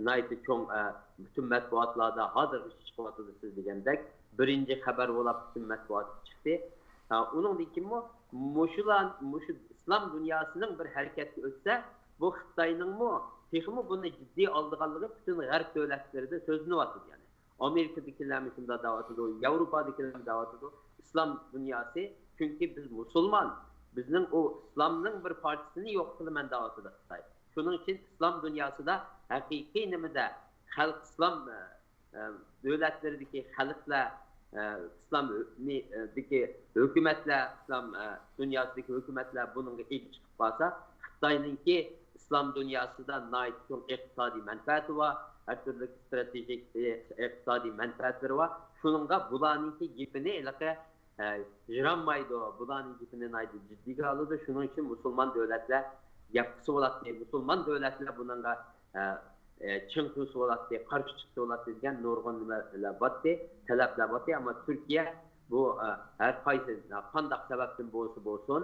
ناھايىتى چوڭ، ئە، پۈتۈن مەتبۇئاتلاردا ھازىرغىچە چىقىۋاتىدۇ سىز دېگەندەك. بىرىنچى خەۋەر بولاپ پۈتۈن مەتبۇئاتقا چىقتى. ئە، ئۇنىڭدىن كېيىنمۇ مۇشۇلار، مۇشۇ ئىسلام دۇنياسىنىڭ بىر ھەرىكەتكە ئۆتسە، بۇ خىتاينىڭمۇ تېخىمۇ بۇنى جىددىي ئالىدىغانلىقى پۈتۈن غەرب دۆلەتلىرىدە سۆزلىنىۋاتىدۇ. يەنى ئامېرىكىدىكىلەرمۇ شۇنداق دەۋاتىدۇ، ياۋروپادىكىلەرمۇ دەۋاتىدۇ. ئىسلام دۇنياسى، چۈنكى بىز مۇسۇلمان، بىزنىڭ ئۇ ئىسلامنىڭ بىر پارچىسىنى يوق قىلىمەن دەۋاتىدۇ خىتاي. شۇنىڭ ئۈچۈن ئىسلام دۇنياسىدا ھەقىقىي نېمىدە خەلق ئىسلام، ئە، ئە، دۆلەتلىرىدىكى خەلقلەر، ئە، ئىسلام ھۆ-، نى-، ئە، دىكى ھۆكۈمەتلەر، ئىسلام، ئە، دۇنياسىدىكى ھۆكۈمەتلەر بۇنىڭغا ئىگە چىقىپ قالسا، خىتاينىڭكى ئىسلام دۇنياسىدا ناھايىتى چوڭ ئىقتىسادىي مەنپەئەتى بار، ھەر تۈرلۈك ئىستراتېگىك، ئى، ئىقتىسادىي مەنپەئەتلىرى بار. شۇنىڭغا بۇلارنىڭكى گېپىنى ھېلىقى ئە، يىرانمايدۇ. بۇلارنىڭ گېپىنى ناھايىتى جىددىيگە ئالىدۇ. شۇنىڭ ئۈچۈن مۇسۇلمان دۆلەتلەر گەپ قىلسا بولاتتى، مۇسۇلمان دۆلەتلەر بۇنىڭغا، ئە، ئە، چىڭ تۇرسا بولاتتى، قارشى چىقسا بولاتتى دېگەن نۇرغۇن نېمىلەر بارتتى، تەلەپلەر بارتتى. ئەمما تۈركىيە بۇ، ئە، ھەر قايسى، قانداق سەۋەبتىن بولسا بولسۇن،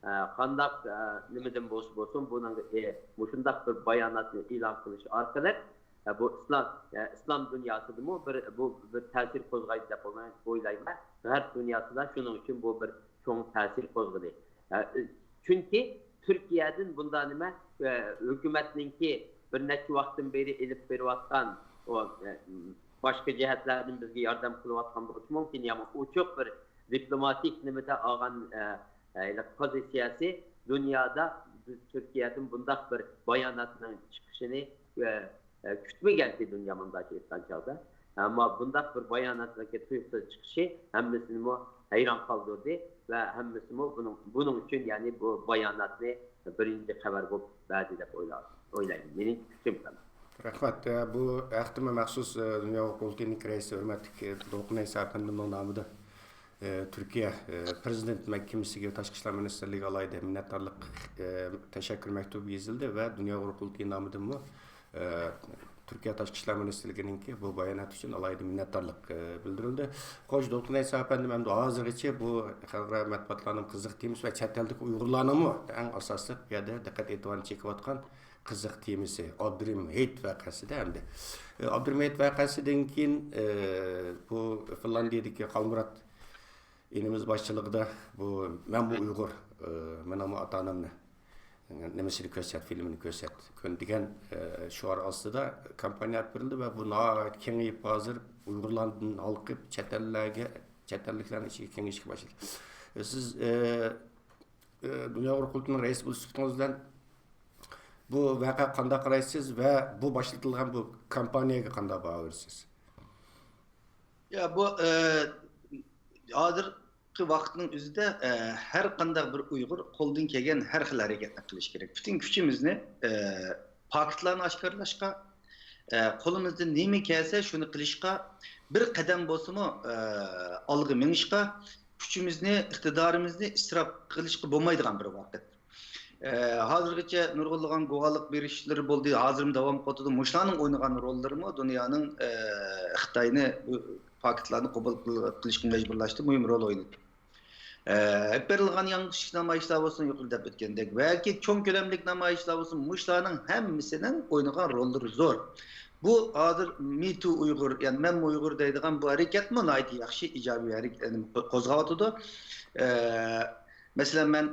ئە، قانداق، ئە، نېمىدىن بولسا بولسۇن، بۇنىڭغا، ئە، مۇشۇنداق بىر باياناتنى ئېلان قىلىش ئارقىلىق، ئە، بۇ ئىسلام، ئە، ئىسلام دۇنياسىدىمۇ بىر، بۇ بىر تەسىر قوزغايدۇ دەپ ئويلايمەن. غەرب دۇنياسىدا شۇنىڭ ئۈچۈن بۇ بىر چوڭ تەسىر قوزغىدى. ئە، چۈنكى تۈركىيەدىن بۇنداق نېمە، ئە، ھۆكۈمەتنىڭكى بىر نەچچە ۋاقىتتىن بېرى ئېلىپ بېرىۋاتقان ئۇ، ئە، باشقا جەھەتلەردىن بىزگە ياردەم قىلىۋاتقان بولۇشى مۇمكىن، يا ئوچۇق بىر دىپلوماتىك نېمىدە ئالغان، ئە، ئە، پوزىتسىيەسى دۇنيادا بىز تۈركىيەدىن بۇنداق بىر باياناتنىڭ چىقىشىنى، ئە، ئە، كۈتمىگەنتى دۇنيا مۇنداق ئېيتقان چاغدا. ئەمما بۇنداق بىر باياناتنىڭكى تۇيۇقسىز چىقىشى ھەممىسىنىمۇ ھەيران قالدۇردى ۋە ھەممىسىمۇ بۇنىڭ، بۇنىڭ ئۈچۈن، يەنى بۇ باياناتنى بىرىنچى خەۋەر بولۇپ بەردى دەپ ئويلا-، ئويلايمەن. مېنىڭ پىكرىم شۇنداق. رەھمەت. ئە، بۇ ھەقتىمۇ مەخسۇس، ئە، دۇنيا قۇرۇلتىيىنىڭ رەئىسى ھۆرمەتلىك، ئە، دولقۇن ئەيسا ئەپەندىمنىڭ نامىدا، ئە، تۈركىيە، ئە، پىرېزىدېنت مەھكىمىسىگە، تاشقى ئىشلار مىنىستىرلىكىگە ئالاھىدە مىننەتدارلىق، ئە، تەشەككۈر مەكتۇبى يېزىلدى ۋە دۇنيا قۇرۇلتىيى نامىدىنمۇ، ئە، تۈركىيە تاشقى ئىشلار مىنىستىرلىكىنىڭكى بۇ بايانات ئۈچۈن ئالاھىدە مىننەتدارلىق، ئە، بىلدۈرۈلدى. خوش، دولقۇن ئەيسا ئەپەندىم، ئەمدى ھازىرغىچە بۇ خەلقئارا مەتبۇئاتلارنىڭ قىزىق تېمىسى ۋە چەت ئەلدىكى ئۇيغۇرلارنىڭمۇ ئەڭ ئاساسلىق بۇ يەردە دىققەت ئېتىبارنى چېكىۋاتقان قىزىق تېمىسى ئابدۇرېھىم ھېيت ۋەقەسىدە ئەمدى. ئە، ئابدۇرېھىم ھېيت ۋەقەسىدىن كېيىن، ئە، بۇ فىنلاندىيەدىكى خالمۇرات ئىنىمىز باشچىلىقىدا بۇ مەنمۇ ئۇيغۇر، ئە، مېنىڭمۇ ئاتا-ئانامنى نېمىسىنى كۆرسەت، فىلىمىنى كۆرسەت، كۆن دېگەن، ئە، شوئار ئاستىدا كامپانىيە ئېلىپ بېرىلدى ۋە بۇ ناھايىتى كېڭىيىپ، ھازىر ئۇيغۇرلاردىن ھالقىپ، چەت ئەللەرگە، چەت ئەللىكلەرنىڭ ئىچىگە كېڭىيىشكە باشلىدى. ئە، سىز، ئە، ئە، دۇنيا ئۇيغۇر قۇرۇلتىيىنىڭ رەئىسى بولۇش سۈپىتىڭىز بىلەن بۇ ۋەقەگە قانداق قارايسىز ۋە بۇ باشلىتىلغان بۇ كامپانىيەگە قانداق باھا بېرىسىز؟ يا، بۇ، ئە، ھازىرقى ۋاقىتنىڭ ئۆزىدە، ئە، ھەر قانداق بىر ئۇيغۇر قولىدىن كەلگەن ھەر خىل ھەرىكەتنى قىلىشى كېرەك. پۈتۈن كۈچىمىزنى، ئە، پاكىتلارنى ئاشكارىلاشقا، ئە، قولىمىزدىن نېمە كەلسە شۇنى قىلىشقا، بىر قەدەم بولسىمۇ، ئە، ئالغا مېڭىشقا، كۈچىمىزنى، ئىقتىدارىمىزنى ئىسراپ قىلىشقا بولمايدىغان بىر ۋاقىت. ئە، ھازىرغىچە نۇرغۇنلىغان گۇۋاھلىق بېرىشلىرى بولدى، ھازىرمۇ داۋام قىلىۋاتىدۇ. مۇشۇلارنىڭ ئوينىغان روللىرىمۇ دۇنيانىڭ، ئە، خىتاينى، بۇ پاكىتلارنى قوبۇل قىل-، قىلىشقا مەجبۇرلاشتا مۇھىم رول ئوينىدى. ئە، ئېلىپ بېرىلغان يالىڭاچ نامايىشلار بولسۇن، يۇقىرىدا دەپ ئۆتكەندەك، بەلكى چوڭ كۆلەملىك نامايىشلار بولسۇن، مۇشۇلارنىڭ ھەممىسىنىڭ ئوينىغان روللىرى زور. بۇ ھازىر مې تۇ ئۇيغۇر، يەنى مەنمۇ ئۇيغۇر دەيدىغان بۇ ھەرىكەتمۇ ناھايىتى ياخشى، ئىجابىي ھەرىكەت، يەنى قوزغاۋاتىدۇ. ئە، مەسىلەن، مەن،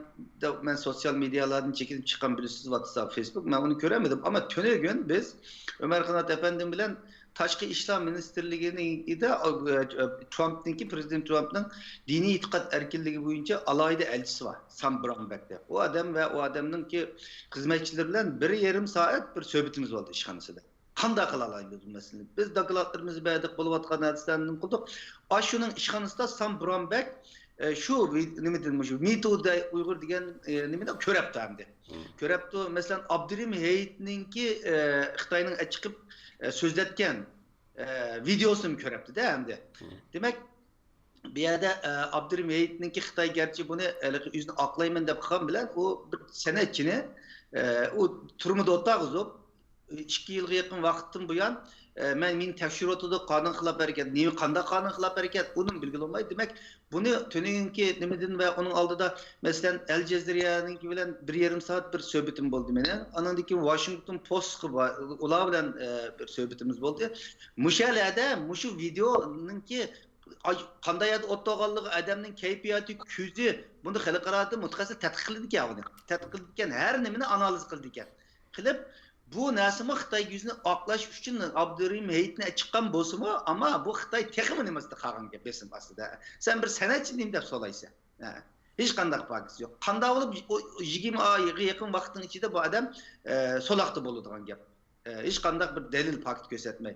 مەن سوتسىيال مېدىيالاردىن چېكىنىپ چىققان، بىلىسىز، ۋاتساپ، فېيسبۇك، مەن ئۇنى كۆرەلمىدىم. ئەمما تۈنۈگۈن بىز ئۆمەر قانات ئەپەندىم بىلەن تاشقى ئىشلار مىنىستىرلىكىدە، ئە، ترامپنىڭكى، پىرېزىدېنت ترامپنىڭ دىنىي ئېتىقاد ئەركىنلىكى بويىچە ئالاھىدە ئەلچىسى بار، سام براونبەك دەپ. ئۇ ئادەم ۋە ئۇ ئادەمنىڭكى خىزمەتچىلىرى بىلەن بىر يېرىم سائەت بىر سۆھبىتىمىز بولدى ئىشخانىسىدا. قانداق قىلالايمىز بۇ مەسىلىنى؟ بىز دوكلاتلىرىمىزنى بەردۇق، بولۇۋاتقان ھادىسىلەرنى نېمە قىلدۇق. ئاشۇنىڭ ئىشخانىسىدا سام براونبەك، ئە، شۇ ۋى-، نېمىدىن، مۇشۇ مې تۇ ئۇيغۇر دېگەن، ئە، نېمىنى كۆرەپتۇ ئەمدى. مم. كۆرەپتۇ. مەسىلەن، ئابدۇرېھىم ھېيتنىڭكى، ئە، خىتاينىڭ چىقىپ، ئە، سۆزلەتكەن، ئە، ۋىدېئوسىنى كۆرەپتۇ-دە ئەمدى. مم. دېمەك، بۇ يەردە، ئە، ئابدۇرېھىم ھېيتنىڭكى خىتاي گەرچە بۇنى ھېلىقى ئۆزىنى ئاقلايمەن دەپ قىلغان بىلەن، ئۇ بىر سەنئەتچىنى، ئە، ئۇ تۈرمىدە ئولتۇرغۇزۇپ، ئىككى يىلغا يېقىن ۋاقىتتىن بۇيان، ئە، مەن، مېنى تەكشۈرۈۋاتىدۇ، قانۇن خىلاپ ھەرىكەت، نېمە، قانداق قانۇن خىلاپ ھەرىكەت، ئۇنىمۇ بىلگىلى بولمايدۇ. دېمەك، بۇنى تۈنۈگۈنكى نېمىدىن ۋە ئۇنىڭ ئالدىدا، مەسىلەن، ئەل جەزىرىيەنىڭكى بىلەن بىر يېرىم سائەت بىر سۆھبىتىم بولدى مېنىڭ. ئانىڭدىن كېيىن ۋاشىنگتون پوستقا با-، ئۇلار بىلەن، ئە، بىر سۆھبىتىمىز بولدى. مۇشۇ يەردە مۇشۇ ۋىدېئونىڭكى ئاي، قانداق يەردە ئولتۇرغانلىقى، ئادەمنىڭ كەيپىياتى، كۆزى، بۇنى خەلقئارادا مۇتەخەسسىس تەتقىق قىلىدىكەن، بۇنى تەتقىق قىلىدىكەن، ھەر نېمىنى ئانالىز قىلىدىكەن. قىلىپ، بۇ نەرسىمۇ خىتاي يۈزىنى ئاقلاش ئۈچۈن ئابدۇرېھىم ھېيتنى چىققان بولسىمۇ، ئەمما بۇ خىتاي تېخىمۇ نېمە ئۈستىدە قالغانكەن، بېسىم ئاستىدا. سەن بىر سەنئەتچى نېمە دەپ سورايسەن؟ ھە. ھېچقانداق پاكىتى يوق. قانداق بولۇپ ئۇ يىگىرمە ئايغا يېقىن ۋاقىتنىڭ ئىچىدە بۇ ئادەم، ئە، سولاقتا بولىدىغان گەپ. ئە، ھېچقانداق بىر دەلىل، پاكىت كۆرسەتمەي.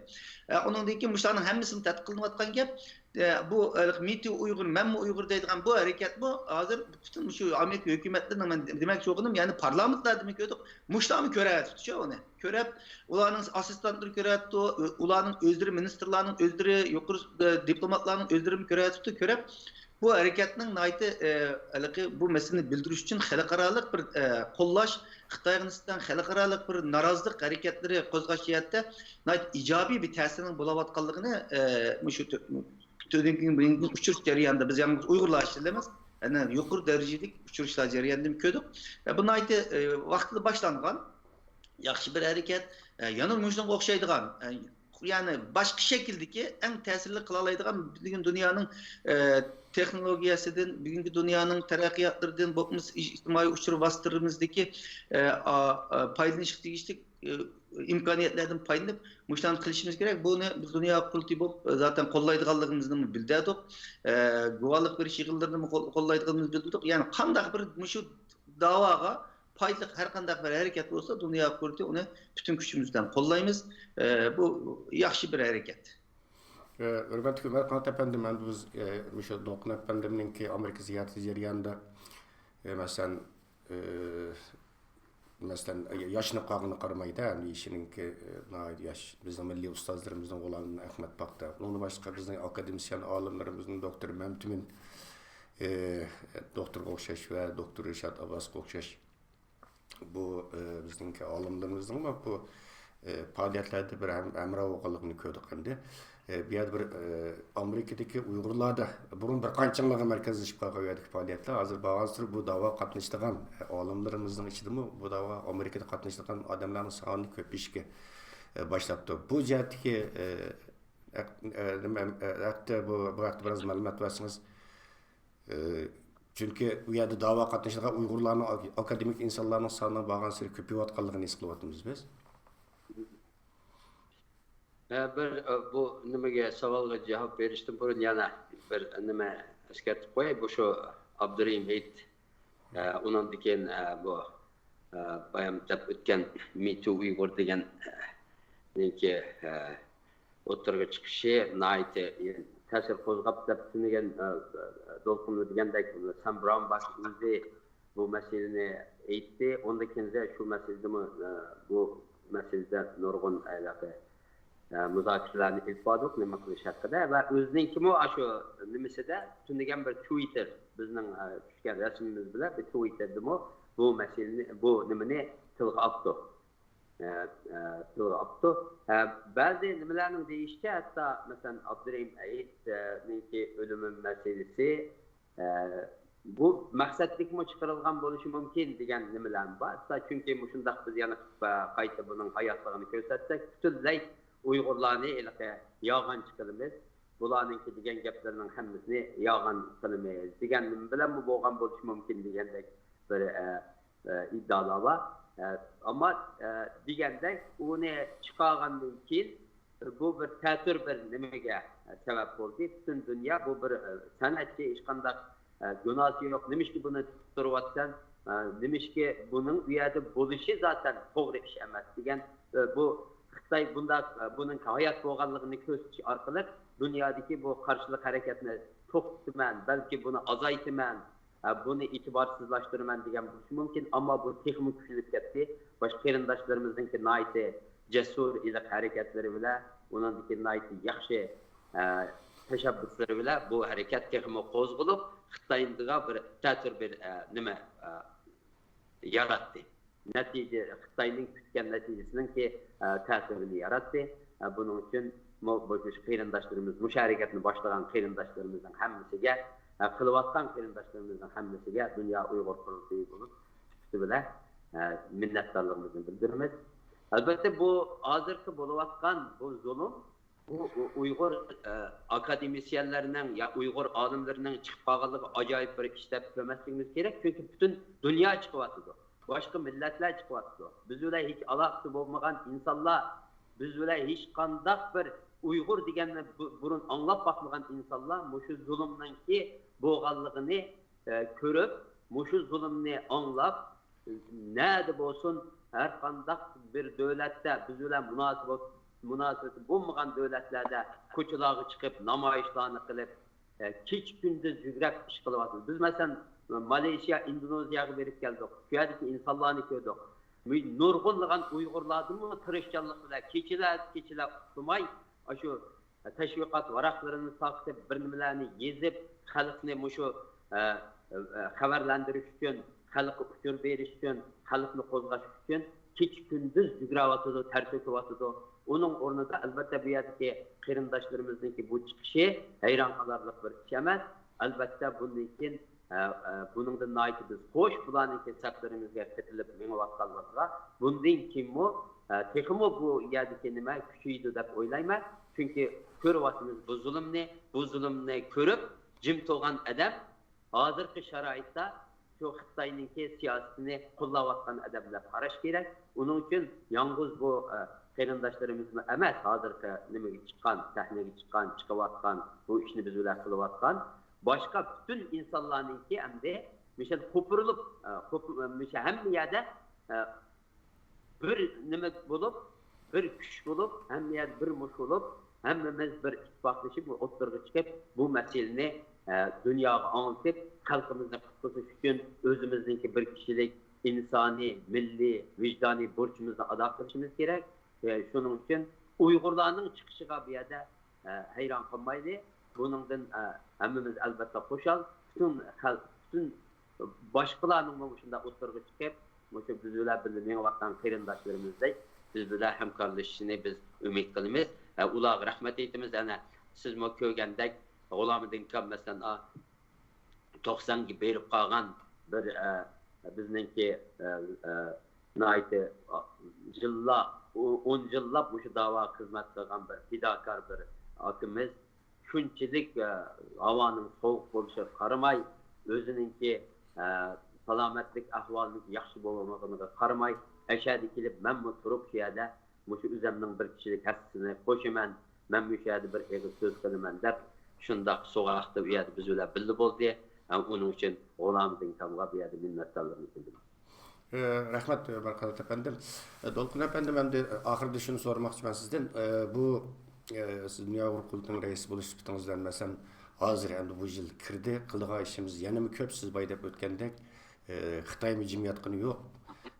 ئە، ئۇنىڭدىن كېيىن مۇشۇلارنىڭ ھەممىسىمۇ تەتقىق قىلىنىۋاتقان گەپ. ئە، بۇ ھېلىقى مې تۈ ئۇيغۇر، مەنمۇ ئۇيغۇر دەيدىغان بۇ ھەرىكەتمۇ ھازىر پۈتۈن مۇشۇ ئامېرىكا ھۆكۈمەتلىرىنىڭ، مەن دېمەكچى بولغىنىم، يەنى پارلامېنتلاردىمۇ كۆردۇق، مۇشۇلارمۇ كۆرۈۋاتىدۇ ئۇنى. كۆرۈپ، ئۇلارنىڭ ئاسسىستانتلىرى كۆرۈۋاتىدۇ، ئۇلارنىڭ ئۆزلىرى، مىنىستىرلارنىڭ ئۆزلىرى، يۇقىرى، ئە، دىپلوماتلارنىڭ ئۆزلىرىمۇ كۆرۈۋاتىدۇ، كۆرۈپ، بۇ ھەرىكەتنىڭ ناھايىتى، ئە، ھېلىقى بۇ مەسىلىنى بىلدۈرۈش ئۈچۈن خەلقئارالىق بىر، ئە، قوللاش، خىتايغا نىسبەتەن خەلقئارالىق بىر نارازىلىق ھەرىكەتلىرى قوزغاش جەھەتتە ناھايىتى ئىجابىي بىر تەسىرنىڭ بولۇۋاتقانلىقىنى، ئە، مۇشۇ تۆ-، تۆتىنچى ئۇچرىشىش جەريانىدا بىز يالغۇز ئۇيغۇرلار ئىچىدە ئەمەس، يەنە يۇقىرى دەرىجىلىك ئۇچرىشىشلار جەريانىدىمۇ كۆردۇق. ئە، بۇ ناھايىتى، ئە، ۋاقتىدا باشلانغان ياخشى بىر ھەرىكەت. ئە، يەنە مۇشۇنىڭغا ئوخشايدىغان، ئە، يەنى باشقا شەكىلدىكى ئەڭ تەسىرلىك قىلالايدىغان بۈگۈن دۇنيانىڭ، ئە، تېخنولوگىيەسىدىن، بۈگۈنكى دۇنيانىڭ تەرەققىياتلىرىدىن، بولمىسا ئىج-، ئىجتىمائىي ئۇچۇر ۋاسىتىلىرىمىزدىكى، ئە، ئا-، ئا-، پايدىلىنىشقا تېگىشلىك، ئە، ئىمكانىيەتلەردىن پايدىلىنىپ، مۇشۇلارنى قىلىشىمىز كېرەك. بۇنى بىز دۇنيا قۇرۇلتىيى بولۇپ زاتەن قوللايدىغانلىقىمىزنىمۇ بىلدۈردۇق. ئە، گۇۋاھلىق بېرىش يىغىنلىرىنىمۇ قول-، قوللايدىغانلىقىمىزنى بىلدۈردۇق. يەنى قانداق بىر مۇشۇ داۋاغا پايدىلىق ھەر قانداق بىر ھەرىكەت بولسا، دۇنيا قۇرۇلتىيى ئۇنى پۈتۈن كۈچىمىز بىلەن قوللايمىز. ئە، بۇ ياخشى بىر ھەرىكەت. ئە، ھۆرمەتلىك ئۆمەر قانات ئەپەندى، مەن بىز، ئە، مۇشۇ دولقۇن ئەپەندىمنىڭكى ئامېرىكا زىيارىتى جەريانىدا، ئە، مەسىلەن، ئە، مەسىلەن، ياشىنىپ قالغىنىغا قارىمايدۇ، ئەمدى يېشىنىڭكى، ئە، ناھايىتى ياش، بىزنىڭ مىللىي ئۇستازلىرىمىزنىڭ غۇلامى ئەخمەت پاختا، ئۇنىڭدىن باشقا بىزنىڭ ئاكادېمىسىيەن ئالىملىرىمىزنىڭ دوكتور مەمتىمىن، ئە، دوكتورغا ئوخشاش ۋە دوكتور رىشات ئابباسقا ئوخشاش بۇ، ئە، بىزنىڭكى ئالىملىرىمىزنىڭمۇ بۇ، ئە، پائالىيەتلەردە بىر ھەم-، ھەمراھ بولغانلىقىنى كۆردۇق ئەمدى. ئە، بۇ يەردە بىر، ئە، ئامېرىكىدىكى ئۇيغۇرلاردا بۇرۇن بىر قانچە يىللارغا مەركەزلىشىپ قالغان بۇ يەردىكى پائالىيەتلەر ھازىر بارغانسېرى بۇ داۋاغا قاتنىشىدىغان، ئە، ئالىملىرىمىزنىڭ ئىچىدىمۇ بۇ داۋاغا ئامېرىكىدا قاتنىشىدىغان ئادەملەرنىڭ سانى كۆپىيىشكە، ئە، باشلاپتۇ. بۇ جەھەتتىكى، ئە، ھەق-، ئە، نېمە، ئە، ھەقتە بۇ، بۇ ھەقتە بىراز مەلۇمات بەرسىڭىز. ئى، چۈنكى ئۇ يەردە داۋا قاتنىشىدىغان ئۇيغۇرلارنىڭ، ئاكادېمىك ئىنسانلارنىڭ سانىنىڭ بارغانسېرى كۆپىيىۋاتقانلىقىنى ھېس قىلىۋاتىمىز بىز. ھە، بىر، ئە، بۇ نېمىگە، ساۋالغا جاۋاب بېرىشتىن بۇرۇن يەنە بىر نېمە ئەسكەرتىپ قوياي. بۇ شۇ ئابدۇرېھىم ھېيت، ئە، ئۇنىڭدىن كېيىن، ئە، بۇ، ئە، بايام دەپ ئۆتكەن مې تۇ ئۇيغۇر دېگەن، ئە، نىڭكى، ئە، ئوتتۇرىغا چىقىشى ناھايىتى تەسىر قوزغاپ دەپ تۈنۈگۈن، ئە، دولقۇندا دېگەندەك، سام براۋن باشلىق ئۆزى بۇ مەسىلىنى ئېيتتى. ئۇندىن كېيىن شۇ مەسىلىدىمۇ، ئە، بۇ مەسىلىدە نۇرغۇن ھېلىقى، ئە، مۇزاكىرىلەرنى ئېلىپ باردۇق، نېمە قىلىش ھەققىدە. ۋە ئۆزىنىڭكىمۇ ئاشۇ نېمىسىدە تۈنۈگۈن بىر تىۋىتتېر، بىزنىڭ، ئە، چۈشكەن رەسىمىمىز بىلەن بىر تىۋىتتېردىمۇ بۇ مەسىلىنى، بۇ نېمىنى تىلغا ئاپتۇ. ئە، ئە، تىلغا ئاپتۇ. ئە، بەزى نېمىلەرنىڭ دېيىشىچە، ھەتتا، مەسىلەن، ئابدۇرېھىم ھېيتنىڭكى ئۆلۈمى مەسىلىسى، ئە، بۇ مەقسەتلىكمۇ چىقىرىلغان بولۇشى مۇمكىن دېگەن نېمىلەرمۇ بار. ھەتتا چۈنكى مۇشۇنداق بىز يەنە قايتا بۇنىڭ ھاياتلىقىنى كۆرسەتسەك، پۈتۈنلەي ئۇيغۇرلارنى ھېلىقى يالغانچى قىلىمىز، بۇلارنىڭكى دېگەن گەپلىرىنىڭ ھەممىسىنى يالغان قىلىمىز دېگەن نېمە بىلەنمۇ بولغان بولۇشى مۇمكىن دېگەندەك بىر، ئە، ئە، ئىددىئالار بار. ئە، ئەمما، ئە، دېگەندەك، ئۇنى چىقارغاندىن كېيىن بۇ بىر تەتۈر بىر نېمىگە، ئە، سەۋەب بولدى. پۈتۈن دۇنيا بۇ بىر، ئە، سەنئەتچى، ھېچقانداق، ئە، گۇناھسى يوق. نېمىشقا بۇنى تۇتۇپ تۇرۇۋاتىسەن؟ ئە، نېمىشقا بۇنىڭ ئۇ يەردە بولۇشى زاتەن توغرا ئىش ئەمەس دېگەن، ئە، بۇ خىتاي بۇنداق، ئە، بۇنىڭ ھايات بولغانلىقىنى كۆرسىتىش ئارقىلىق دۇنيادىكى بۇ قارشىلىق ھەرىكەتنى توختىتىمەن، بەلكى بۇنى ئازايتىمەن، ئە، بۇنى ئېتىبارسىزلاشتۇرىمەن دېگەن بولۇشى مۇمكىن، ئەمما بۇ تېخىمۇ كۈچىيىپ كەتتى. باشقا قېرىنداشلىرىمىزنىڭكى ناھايىتى جەسۇر ھېلىقى ھەرىكەتلىرى بىلەن، ئۇنىڭدىكى ناھايىتى ياخشى، ئە، تەشەببۇسلىرى بىلەن بۇ ھەرىكەت تېخىمۇ قوزغىلىپ، خىتايغا بىر تەتۈر بىر، ئە، نېمە، ئە، ياراتتى. نەتىجە، خىتاينىڭ كۈتكەن نەتىجىسىنىڭكى، ئە، تەسىرىنى ياراتتى. ئە، بۇنىڭ ئۈچۈن مۇ-، بۇ، مۇشۇ قېرىنداشلىرىمىز، مۇشۇ ھەرىكەتنى باشلىغان قېرىنداشلىرىمىزنىڭ ھەممىسىگە، ئە، قىلىۋاتقان قېرىنداشلىرىمىزنىڭ ھەممىسىگە دۇنيا ئۇيغۇر قۇرۇلتىيى بولۇپ سۈپىتى بىلەن، ئە، مىننەتدارلىقىمىزنى بىلدۈرىمىز. ئەلبەتتە، بۇ ھازىرقى بولۇۋاتقان بۇ زۇلۇم، بۇ، بۇ ئۇيغۇر، ئە، ئاكادېمىسىيەنلىرىنىڭ يا ئۇيغۇر ئالىملىرىنىڭ چىقىپ قالغانلىقى ئاجايىپ بىر ئىش دەپ كۆرمەسلىكىمىز كېرەك. چۈنكى پۈتۈن دۇنيا چىقىۋاتىدۇ. باشقا مىللەتلەر چىقىۋاتىدۇ. بىز بىلەن ھېچ ئالاقىسى بولمىغان ئىنسانلار، بىز بىلەن ھېچقانداق بىر ئۇيغۇر دېگەننى بۇ-، بۇرۇن ئاڭلاپ باقمىغان ئىنسانلار مۇشۇ زۇلۇمنىڭكى بولغانلىقىنى ئە، كۆرۈپ، مۇشۇ زۇلۇمنى ئاڭلاپ، نەدە بولسۇن، ھەر قانداق بىر دۆلەتتە بىز بىلەن مۇناسىۋەت، مۇناسىۋىتى بولمىغان دۆلەتلەردە كوچىلارغا چىقىپ، نامايىشلارنى قىلىپ، ئە، كېچە-كۈندۈز جۈگرەپ ئىش قىلىۋاتىمىز. بىز، مەسىلەن، مالايشىيا، ئىندونېزىيەگە بېرىپ كەلدۇق. شۇ يەردىكى ئىنسانلارنى كۆردۇق. نۇرغۇنلىغان ئۇيغۇرلاردىنمۇ تىرىشچانلىق بىلەن كېچىلەر، كېچىلەر ئۇخلىماي، ئاشۇ تەشۋىقات ۋاراقلىرىنى تارقىتىپ، بىر نېمىلەرنى يېزىپ، خەلقنى مۇشۇ، ئە، ئە، خەۋەرلەندۈرۈش ئۈچۈن، خەلققە ئۇچۇر بېرىش ئۈچۈن، خەلقنى قوزغاش ئۈچۈن كېچە-كۈندۈز جۈگرەۋاتىدۇ، تەر تۆكۈۋاتىدۇ. ئۇنىڭ ئورنىدا، ئەلۋەتتە، بۇ يەردىكى قېرىنداشلىرىمىزنىڭكى بۇ چىقىشى ھەيران قالارلىق بىر ئىش ئەمەس. ئەلۋەتتە، بۇندىن كېيىن، ئە، ئە، بۇنىڭدىن ناھايىتى بىز خوش، بۇلارنىڭكى سەپلىرىمىزگە قېتىلىپ مېڭىۋاتقانلىقىغا. بۇندىن كېيىنمۇ، ئە، تېخىمۇ بۇ يەردىكى نېمە كۈچىيىدۇ دەپ ئويلايمەن. چۈنكى كۆرۈۋاتىمىز بۇ زۇلۇمنى، بۇ زۇلۇمنى كۆرۈپ جىم تۇرغان ئادەم ھازىرقى شارائىتتا شۇ خىتاينىڭكى سىياسىتىنى قوللاۋاتقان ئادەم دەپ قاراش كېرەك. ئۇنىڭ ئۈچۈن يالغۇز بۇ، ئە، قېرىنداشلىرىمىزمۇ ئەمەس، ھازىرقى نېمىگە چىققان، سەھنىگە چىققان، چىقىۋاتقان، بۇ ئىشنى بىز بىلەن قىلىۋاتقان باشقا پۈتۈن ئىنسانلارنىڭكى ئەمدى مىشەل قوپۇرۇلۇپ، ئە، قوپ-، مىشە ھەممە يەردە، ئە، بىر نېمە بولۇپ، بىر كۈچ بولۇپ، ھەممە يەردە بىر مۇش بولۇپ، ھەممىمىز بىر ئىتتىپاقلىشىپ ئوتتۇرىغا چىقىپ، بۇ مەسىلىنى، ئە، دۇنياغا ئاڭلىتىپ، خەلقىمىزنى قۇتقۇزۇش ئۈچۈن ئۆزىمىزنىڭكى بىر كىشىلىك ئىنسانىي، مىللىي، ۋىجدانىي بۇرچىمىزنى ئادا قىلىشىمىز كېرەك. ئە، شۇنىڭ ئۈچۈن ئۇيغۇرلارنىڭ چىقىشىغا بۇ يەردە، ئە، ھەيران قالمايلى. بۇنىڭدىن، ئە، ھەممىمىز ئەلۋەتتە خۇشال. پۈتۈن خەلق، پۈتۈن باشقىلارنىڭمۇ مۇشۇنداق ئوتتۇرىغا چىقىپ، مۇشۇ بىز بىلەن بىللە مېڭىۋاتقان قېرىنداشلىرىمىزدەك بىز بىلەن ھەمكارلىشىشىنى بىز ئۈمىد قىلىمىز. ئە، ئۇلارغا رەھمەت ئېيتىمىز. ئەنە سىزمۇ كۆرگەندەك، غۇلامىدىن كام، مەسىلەن، ئا، توقسانغا بېرىپ قالغان بىر، ئە، بىزنىڭكى، ئە، ئە، ناھايىتى، ئا، يىللار، ئو-، ئون يىللاپ مۇشۇ داۋاغا خىزمەت قىلغان بىر پىداكار بىر ئاكىمىز شۇنچىلىك، ئە، ھاۋانىڭ سوغۇق بولۇشىغا قارىماي، ئۆزىنىڭكى، ئە، سالامەتلىك ئەھۋالىنىڭ ياخشى بولمىغىنىغا قارىماي، ئەشەدە كېلىپ مەنمۇ تۇرۇپ شۇ يەردە مۇشۇ ئۆزەمنىڭ بىر كىشىلىك ھەسسىسىنى قوشىمەن، مەن مۇشۇ يەردە بىر ئېغىز سۆز قىلىمەن دەپ، شۇنداق سوغۇقتا ئۇ يەردە بىز بىلەن بىللە بولدى. ھەم ئۇنىڭ ئۈچۈن غۇلامىدىن كامغا بۇ يەردە مىننەتدارلىقىمنى بىلدۈرىمەن. ئە، رەھمەت، بەركات ئەپەندىم. ئە، دولقۇن ئەپەندىم، ئەمدى ئاخىرىدا شۇنى سورىماقچىمەن سىزدىن. ئە، بۇ، ئە، سىز دۇنيا ئۇيغۇر قۇرۇلتىيىنىڭ رەئىسى بولۇش سۈپىتىڭىز بىلەن، مەسىلەن، ھازىر ئەمدى بۇ يىل كىردى، قىلىدىغان ئىشىمىز يەنىمۇ كۆپ، سىز بايا دەپ ئۆتكەندەك. ئە، خىتايمۇ جىم ياتقىنى يوق.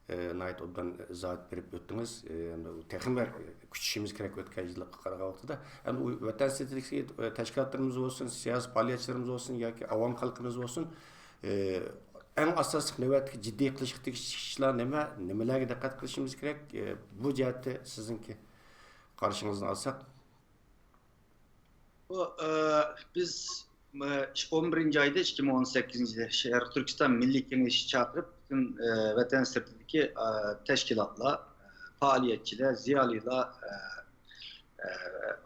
ئە، ناھايىتى ئوبدان ئىزاھات بېرىپ ئۆتتىڭىز. ئە، ئەمدى تېخىمۇ كۈچىشىمىز كېرەك ئۆتكەن يىللىققا قارىغان ۋاقتىدا. ئەمدى ئۇ ۋەتەن سىرتىدىكى، ئە، تەشكىلاتلىرىمىز بولسۇن، سىياسىي پائالىيەتچىلىرىمىز بولسۇن ياكى ئاۋام خەلقىمىز بولسۇن، ئە، ئەڭ ئاساسلىق نۆۋەتتىكى جىددىي قىلىشقا تېگىشلىك ئىشلار نېمە؟ نېمىلەرگە دىققەت قىلىشىمىز كېرەك؟ ئە، بۇ جەھەتتە سىزنىڭكى قارىشىڭىزنى ئالساق. بۇ، ئە، بىز، ئە، ئون بىرىنچى ئايدا، ئىككى مىڭ ئون سەككىزىنچى يىلى شەرقىي تۈركىستان مىللىي كېڭىشى چاقىرىپ، پۈتۈن، ئە، ۋەتەن سىرتىدىكى، ئە، تەشكىلاتلار، پائالىيەتچىلەر، زىيالىيلار، ئە، ئە،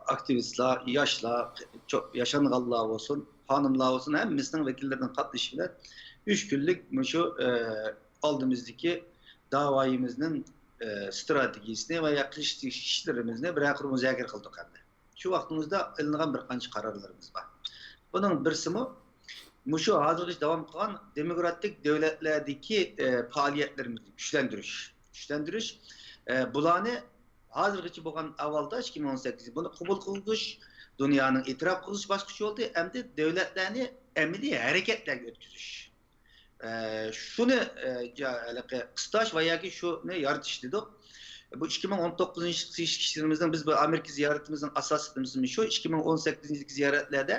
ئاكتىۋىستلار، ياشلار، چو-، ياشانغانلار بولسۇن، خانىملار بولسۇن، ھەممىسىنىڭ ۋەكىللىرىنىڭ قاتنىشىشى بىلەن ئۈچ كۈنلۈك مۇشۇ، ئە، ئالدىمىزدىكى داۋايىمىزنىڭ، ئە، ستراتېگىيىسىنى ۋە يا قىلىش تېگىشلىك ئىشلىرىمىزنى بىرەر قۇر مۇزاكىرە قىلدۇق ئەمدى. شۇ ۋاقتىمىزدا ئېلىنغان بىر قانچە قارارلىرىمىز بار. بۇنىڭ بىرسىمۇ مۇشۇ ھازىرغىچە داۋام قىلغان دېموكراتىك دۆلەتلەردىكى، ئە، پائالىيەتلىرىمىزنى كۈچلەندۈرۈش. كۈچلەندۈرۈش، ئە، بۇلارنى ھازىرغىچە بولغان ئەھۋالدا ئىككى مىڭ ئون سەككىز بۇنى قوبۇل قىلغۇچ، دۇنيانىڭ ئېتىراپ قىلغۇچ باسقۇچى بولدى. ئەمدى دۆلەتلەرنى ئەمەلىي ھەرىكەتلەرگە ئۆتكۈزۈش. ئە، شۇنى، ئە، جا-، ھېلىقى قىستاش ۋە ياكى شۇنى يارىتىش دېدۇق. بۇ ئىككى مىڭ ئون توققۇزىنچى يىلقى ئىشلىرىمىزنىڭ، بىز بۇ ئامېرىكا زىيارىتىمىزنىڭ ئاساسلىق نېمىسى شۇ، ئىككى مىڭ ئون سەككىزىنچى يىلقى زىيارەتلەردە،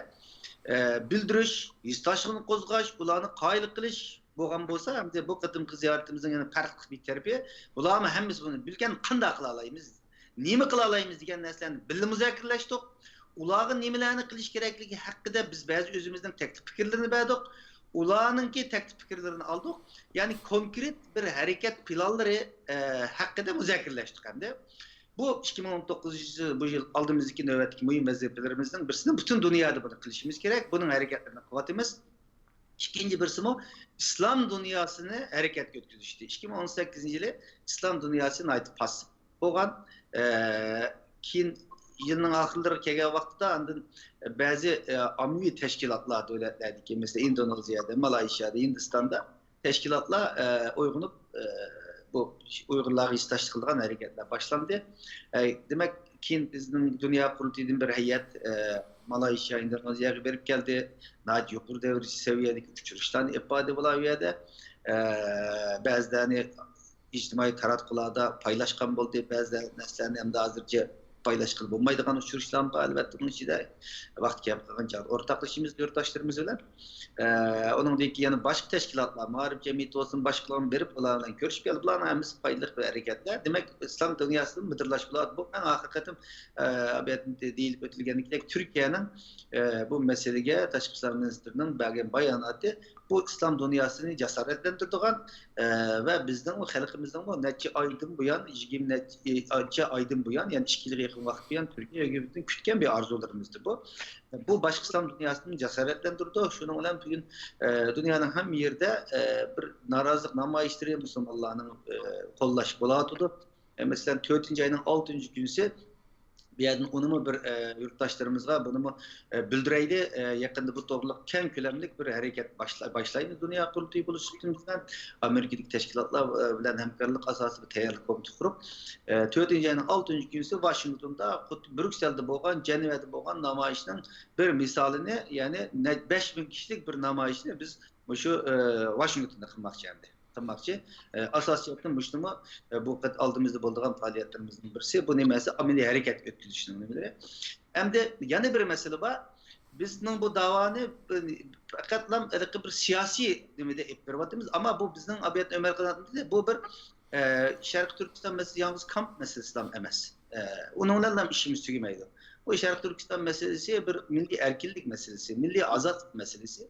ئە، بىلدۈرۈش، ھېسداشلىقنى قوزغاش، ئۇلارنى قايىل قىلىش بولغان بولسا، ئەمدى بۇ قېتىمقى زىيارىتىمىزنىڭ يەنە پەرقلىق بىر تەرىپى، بۇلارمۇ ھەممىسى بۇنى بىلگەن، قانداق قىلالايمىز؟ نېمە قىلالايمىز دېگەن نەرسىلەرنى بىللە مۇزاكىرىلەشتۇق. ئۇلارغا نېمىلەرنى قىلىش كېرەكلىكى ھەققىدە بىز بەزى ئۆزىمىزنىڭ تەكلىپ پىكىرلىرىنى بەردۇق. ئۇلارنىڭكى تەكلىپ پىكىرلىرىنى ئالدۇق. يەنى كونكرېت بىر ھەرىكەت پىلانلىرى، ئە، ھەققىدە مۇزاكىرىلەشتۇق ئەمدى. بۇ ئىككى مىڭ ئون توققۇزىنچى يىل، بۇ يىل ئالدىمىزدىكى نۆۋەتتىكى مۇھىم ۋەزىپىلىرىمىزنىڭ بىرسىنى، پۈتۈن دۇنيادا بۇنى قىلىشىمىز كېرەك. بۇنىڭ ھەرىكەتلىرىنى قىلىۋاتىمىز. ئىككىنچى بىرسىمۇ ئىسلام دۇنياسىنى ھەرىكەتكە ئۆتكۈزۈشتى. ئىككى مىڭ ئون سەككىزىنچى يىلى ئىسلام دۇنياسى ناھايىتى پاسسىپ بولغان. ئە، كېيىن يىلنىڭ ئاخىرلىرىغا كەلگەن ۋاقىتتا ئاندىن بەزى ئاممىۋى تەشكىلاتلار دۆلەتلەردىكى، مەسىلەن، ئىندونېزىيەدە، مالايشىيەدە، ھىندىستاندا تەشكىلاتلار ئويغىنىپ، بۇ ئۇيغۇرلارغا ھېسداشلىق قىلىدىغان ھەرىكەتلەر باشلاندى. دېمەك، كېيىن بىزنىڭ دۇنيا قۇرۇلتىيىدىن بىر ھەيئەت مالايشىيا، ئىندونېزىيەگە بېرىپ كەلدى. ناھايىتى يۇقىرى دەرىجە سەۋىيەدىكى ئۇچرىشىشلارنى ئېلىپ باردى بۇلار ئۇ يەردە. بەزىلەرنى ئىجتىمائىي تاراتقۇلاردا پايلاشقان بولدى، بەزى نەرسىلەرنى ئەمدى ھازىرچە پايلاشقىلى بولمايدىغان ئۇچرىشىشلار بار، ئەلۋەتتە، ئۇنىڭ ئىچىدە ۋاقتى كەپ قالغان چاغدا ئورتاقلىشىمىز يۇرتداشلىرىمىز بىلەن. ئۇنىڭدىن كېيىن يەنە باشقا تەشكىلاتلار، مائارىپ جەمئىيىتى بولسۇن، باشقىلارمۇ بېرىپ، ئۇلار بىلەن كۆرۈشۈپ كەلدى. بۇلارنىڭ ھەممىسى پايدىلىق بىر ھەرىكەتلەر. دېمەك، ئىسلام دۇنياسىدىن مىدىرلاش بولۇۋاتىدۇ. بۇ ئەڭ ئاخىرقى قېتىم، ئە، ئەلۋەتتە، دېيىلىپ ئۆتۈلگەندەك، تۈركىيەنىڭ، ئە، بۇ مەسىلىگە تاشقى ئىشلار مىنىستىرىنىڭ بەرگەن باياناتى بۇ ئىسلام دۇنياسىنى جاسارەتلەندۈرىدىغان، ئە، ۋە بىزنىڭ خەلقىمىزنىڭمۇ نەچچە ئايدىن بۇيان، يىگىرمە نەچچە، نەچچە ئايدىن بۇيان، يەنى ئىككى يىلغا يېقىن ۋاقىت بۇيان تۈركىيە ھۆكۈمىتىدىن كۈتكەن بىر ئارزۇلىرىمىزدۇر بۇ. بۇ باشقا ئىسلام دۇنياسىنى جاسارەتلەندۈرىدۇ. شۇنىڭ بىلەن بۈگۈن، ئە، دۇنيانىڭ ھەممە يېرىدە، ئە، بىر نارازىلىق نامايىشلىرى، مۇسۇلمانلارنىڭ، ئە، قوللاش بولۇۋاتىدۇ. ئە، مەسىلەن، تۆتىنچى ئاينىڭ ئالتىنچى كۈنىسى بۇ يەردىن ئۇنىمۇ بىر، ئە، يۇرتداشلىرىمىزغا بۇنىمۇ، ئە، بىلدۈرەيلى. ئە، يېقىندا بۇ توغرىلىق كەڭ كۆلەملىك بىر ھەرىكەت باشلا-، باشلايمىز. دۇنيا قۇرۇلتىيى بولۇش سۈپىتىمىز بىلەن ئامېرىكىدىكى تەشكىلاتلار، ئە، بىلەن ھەمكارلىق ئاساسىدا بىر تەييارلىق كومىتېتى قۇرۇپ، ئە، تۆتىنچى ئاينىڭ ئالتىنچى كۈنىسى ۋاشىنگتوندا خۇددى بريۇكسېلدا بولغان، جەنۋەدە بولغان نامايىشنىڭ بىر مىسالىنى، يەنى نە-، بەش مىڭ كىشىلىك بىر نامايىشنى بىز مۇشۇ، ئە، ۋاشىنگتوندا قىلماقچى ئەمدى. قىلماقچى. ئە، ئاساسىيەتتە مۇشۇنىمۇ، ئە، بۇ قېت-، ئالدىمىزدا بولىدىغان پائالىيەتلىرىمىزنىڭ بىرسى. بۇ نېمە دېسە، ئەمەلىي ھەرىكەتكە ئۆتكۈزۈشنىڭ نېمىلىرى. ئەمدى يەنە بىر مەسىلە بار. بىزنىڭ بۇ داۋانى، ئە، پەقەتلا ھېلىقى بىر سىياسىي نېمىدە ئېلىپ بېرىۋاتىمىز. ئەمما بۇ بىزنىڭ ئەمەلىيەتتە ئۆمەر قانات، بۇ بىر، ئە، شەرقىي تۈركىستان مەسىلىسى يالغۇز كامپ مەسىلىسىلا ئەمەس. ئە، ئۇنىڭ بىلەنلا ئىشىمىز تۈگىمەيدۇ. بۇ شەرقىي تۈركىستان مەسىلىسى بىر مىللىي ئەركىنلىك مەسىلىسى، مىللىي ئازادلىق مەسىلىسى،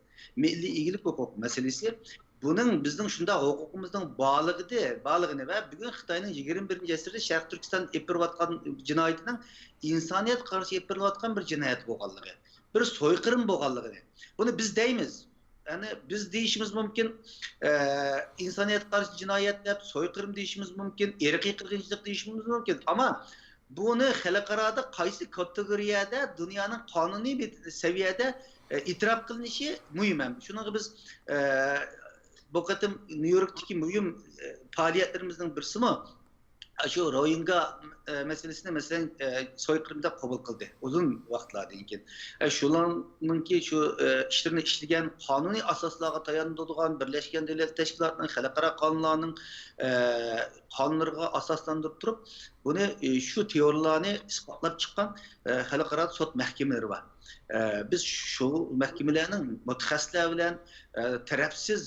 مىللىي ئىگىلىك ھوقۇق مەسىلىسى. بۇنىڭ، بىزنىڭ شۇنداق ھوقۇقىمىزنىڭ بارلىقىدە، بارلىقىنى ۋە بۈگۈن خىتاينىڭ يىگىرمە بىرىنچى ئەسىردە شەرقىي تۈركىستاندا ئېلىپ بېرىۋاتقان جىنايىتىنىڭ ئىنسانىيەتكە قارشى ئېلىپ بېرىلىۋاتقان بىر جىنايەت بولغانلىقى، بىر سويقىرىم بولغانلىقىنى، بۇنى بىز دەيمىز. يەنى بىز دېيىشىمىز مۇمكىن، ئە، ئىنسانىيەتكە قارشى جىنايەت دەپ، سويقىرىم دېيىشىمىز مۇمكىن، ئىرقىي قىرغىنچىلىق دېيىشىمىز مۇمكىن. ئەمما بۇنى خەلقئارادا قايسى كاتېگورىيەدە، دۇنيانىڭ قانۇنىي بىر سەۋىيەدە، ئە، ئېتىراپ قىلىنىشى مۇھىم ھەم. شۇنىڭغا بىز، ئە، بۇ قېتىم نيۇ يوركتىكى مۇھىم، ئە، پائالىيەتلىرىمىزنىڭ بىرسىمۇ شۇ روھىنگا، ئە، مەسىلىسىنى، مەسىلەن، ئە، سويقىرىم دەپ قوبۇل قىلدى ئۇزۇن ۋاقىتلاردىن كېيىن. ئە، شۇلارنىڭكى شۇ، ئە، ئىشلىرىنى ئىشلىگەن، قانۇنىي ئاساسلارغا تاياندۇرىدىغان، بىرلەشكەن دۆلەتلەر تەشكىلاتىنىڭ خەلقئارا قانۇنلارنىڭ، ئە، قانۇنلىرىغا ئاساسلاندۇرۇپ تۇرۇپ، بۇنى، ئى، شۇ تېئورىيەلەرنى ئىسپاتلاپ چىققان، ئە، خەلقئارا سوت مەھكىمىلىرى بار. ئە، بىز شۇ مەھكىمىلەرنىڭ مۇتەخەسسىسلەر بىلەن، ئە، تەرەپسىز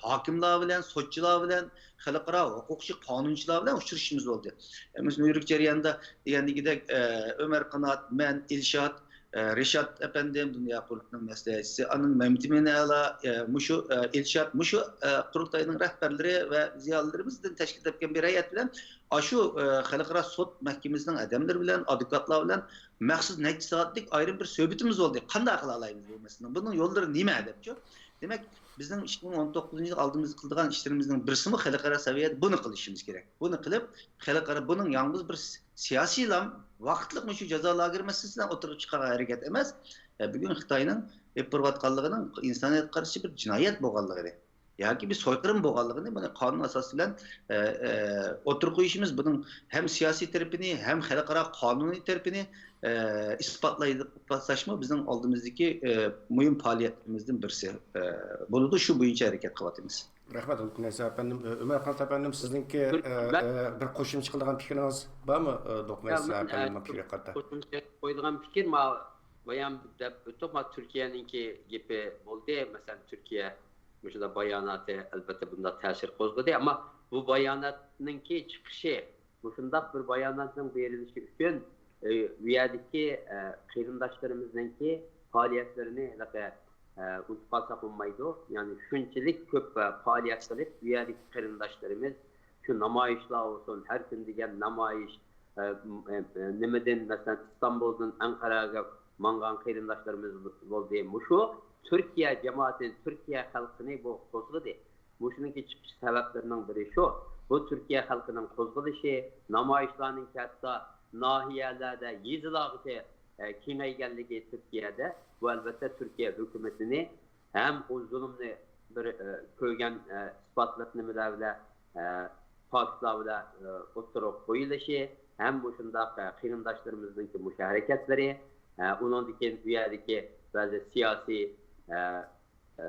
ھاكىملار بىلەن، سوتچىلار بىلەن، خەلقئارا ھوقۇقچى، قانۇنچىلار بىلەن ئۇچرىشىشىمىز بولدى. ئە، مۇشۇ نيۇ يورك جەريانىدا دېگەندىكىدەك، ئە، ئۆمەر قانات، مەن، ئىلشات، ئە، رىشات ئەپەندىم، دۇنيا قۇرۇلتىيىنىڭ مەسلىھەتچىسى، ئاندىن مەمتىمىن ئەلا، ئە، مۇشۇ، ئە، ئىلشات، مۇشۇ، ئە، قۇرۇلتاينىڭ رەھبەرلىرى ۋە زىيالىيلىرىمىزدىن تەشكىل تەپكەن بىر ھەيئەت بىلەن ئاشۇ، ئە، خەلقئارا سوت مەھكىمىسىنىڭ ئادەملىرى بىلەن، ئادۋوكاتلار بىلەن مەخسۇس نەچچە سائەتلىك ئايرىم بىر سۆھبىتىمىز بولدى. قانداق قىلالايمىز بۇ مەسىلىنى؟ بۇنىڭ يوللىرى نېمە دەپچۇ؟ دېمەك، بىزنىڭ ئىككى مىڭ ئون توققۇزىنچى يىل ئالدىمىزدا قىلىدىغان ئىشلىرىمىزنىڭ بىرسىمۇ خەلقئارا سەۋىيەدە بۇنى قىلىشىمىز كېرەك. بۇنى قىلىپ، خەلقئارا بۇنىڭ يالغۇز بىر سىياسىيلا، ۋاقىتلىق مۇشۇ جازا لاگېرى مەسىلىسى بىلەن ئوتتۇرىغا چىقارغان ھەرىكەت ئەمەس. ئە، بۈگۈن خىتاينىڭ ئېلىپ بېرىۋاتقانلىقىنىڭ ئىنسانىيەتكە قارشى بىر جىنايەت بولغانلىقىنى ياكى بىر سويقىرىم بولغانلىقىنى بۇنى قانۇن ئاساسى بىلەن، ئە، ئە، ئوتتۇرىغا قويۇشىمىز، بۇنىڭ ھەم سىياسىي تەرىپىنى، ھەم خەلقئارا قانۇنىي تەرىپىنى، ئە، ئىسپاتلايدۇ، ئىسپاتلاشمۇ بىزنىڭ ئالدىمىزدىكى، ئە، مۇھىم پائالىيەتلىرىمىزدىن بىرسى، ئە، بولىدۇ. شۇ بويىچە ھەرىكەت قىلىۋاتىمىز. رەھمەت، ھۇلقۇن ئەيسا ئەپەندىم. ئۆمەر قانات ئەپەندىم، سىزنىڭكى، ئە، ئە، بىر قوشۇمچە قىلىدىغان پىكرىڭىز بارمۇ، ئە، ھوقۇن ئەيسا ئەپەندىم پىكرىگە قارىتا؟ قوشۇمچە قويىدىغان پىكىر، ما-، بايام دەپ ئۆتتۇق، ما، تۈركىيەنىڭكى گېپى بولدى. مەسىلەن، تۈركىيە مۇشۇنداق باياناتى، ئەلۋەتتە، بۇنداق تەسىر قوزغىدى. ئەمما بۇ باياناتنىڭكى چىقىشى، مۇشۇنداق بىر باياناتنىڭ بېرىلىشى ئۈچۈن، ئە، ئۇ يەردىكى، ئە، قېرىنداشلىرىمىزنىڭكى پائالىيەتلىرىنى ھېلىقى، ئە، ئۇنتۇپ قالساق بولمايدۇ. يەنى شۇنچىلىك كۆپ، ئە، پائالىيەت قىلىپ، ئۇ يەردىكى قېرىنداشلىرىمىز شۇ نامايىشلار بولسۇن، ھەر كۈن دېگەن نامايىش، ئە، ئە، نېمىدىن، مەسىلەن، ئىستانبۇلدىن ئەنقەرەگە ماڭغان قېرىنداشلىرىمىز بولدى. مۇشۇ تۈركىيە جامائىتىنى، تۈركىيە خەلقىنى بۇ قوزغىدى. مۇشۇنىڭكى چىقىش سەۋەبلىرىنىڭ بىرى شۇ. بۇ تۈركىيە خەلقىنىڭ قوزغىلىشى، نامايىشلارنىڭكى ھەتتا ناھىيەلەردە، يېزىلارغىچە، ئە، كېڭەيگەنلىكى تۈركىيەدە، بۇ، ئەلۋەتتە، تۈركىيە ھۆكۈمىتىنى ھەم ئۇ زۇلۇمنى بىر، ئە، كۆرگەن، ئە، ئىسپاتلىق نېمىلەر بىلەن، ئە، پاكىتلار بىلەن، ئە، ئوتتۇرىغا قويۇلۇشى، ھەم مۇشۇنداق، ئە، قېرىنداشلىرىمىزنىڭكى مۇشۇ ھەرىكەتلىرى، ئە، ئۇنىڭدىن كېيىن ئۇ يەردىكى بەزى سىياسىي، ئە، ئە،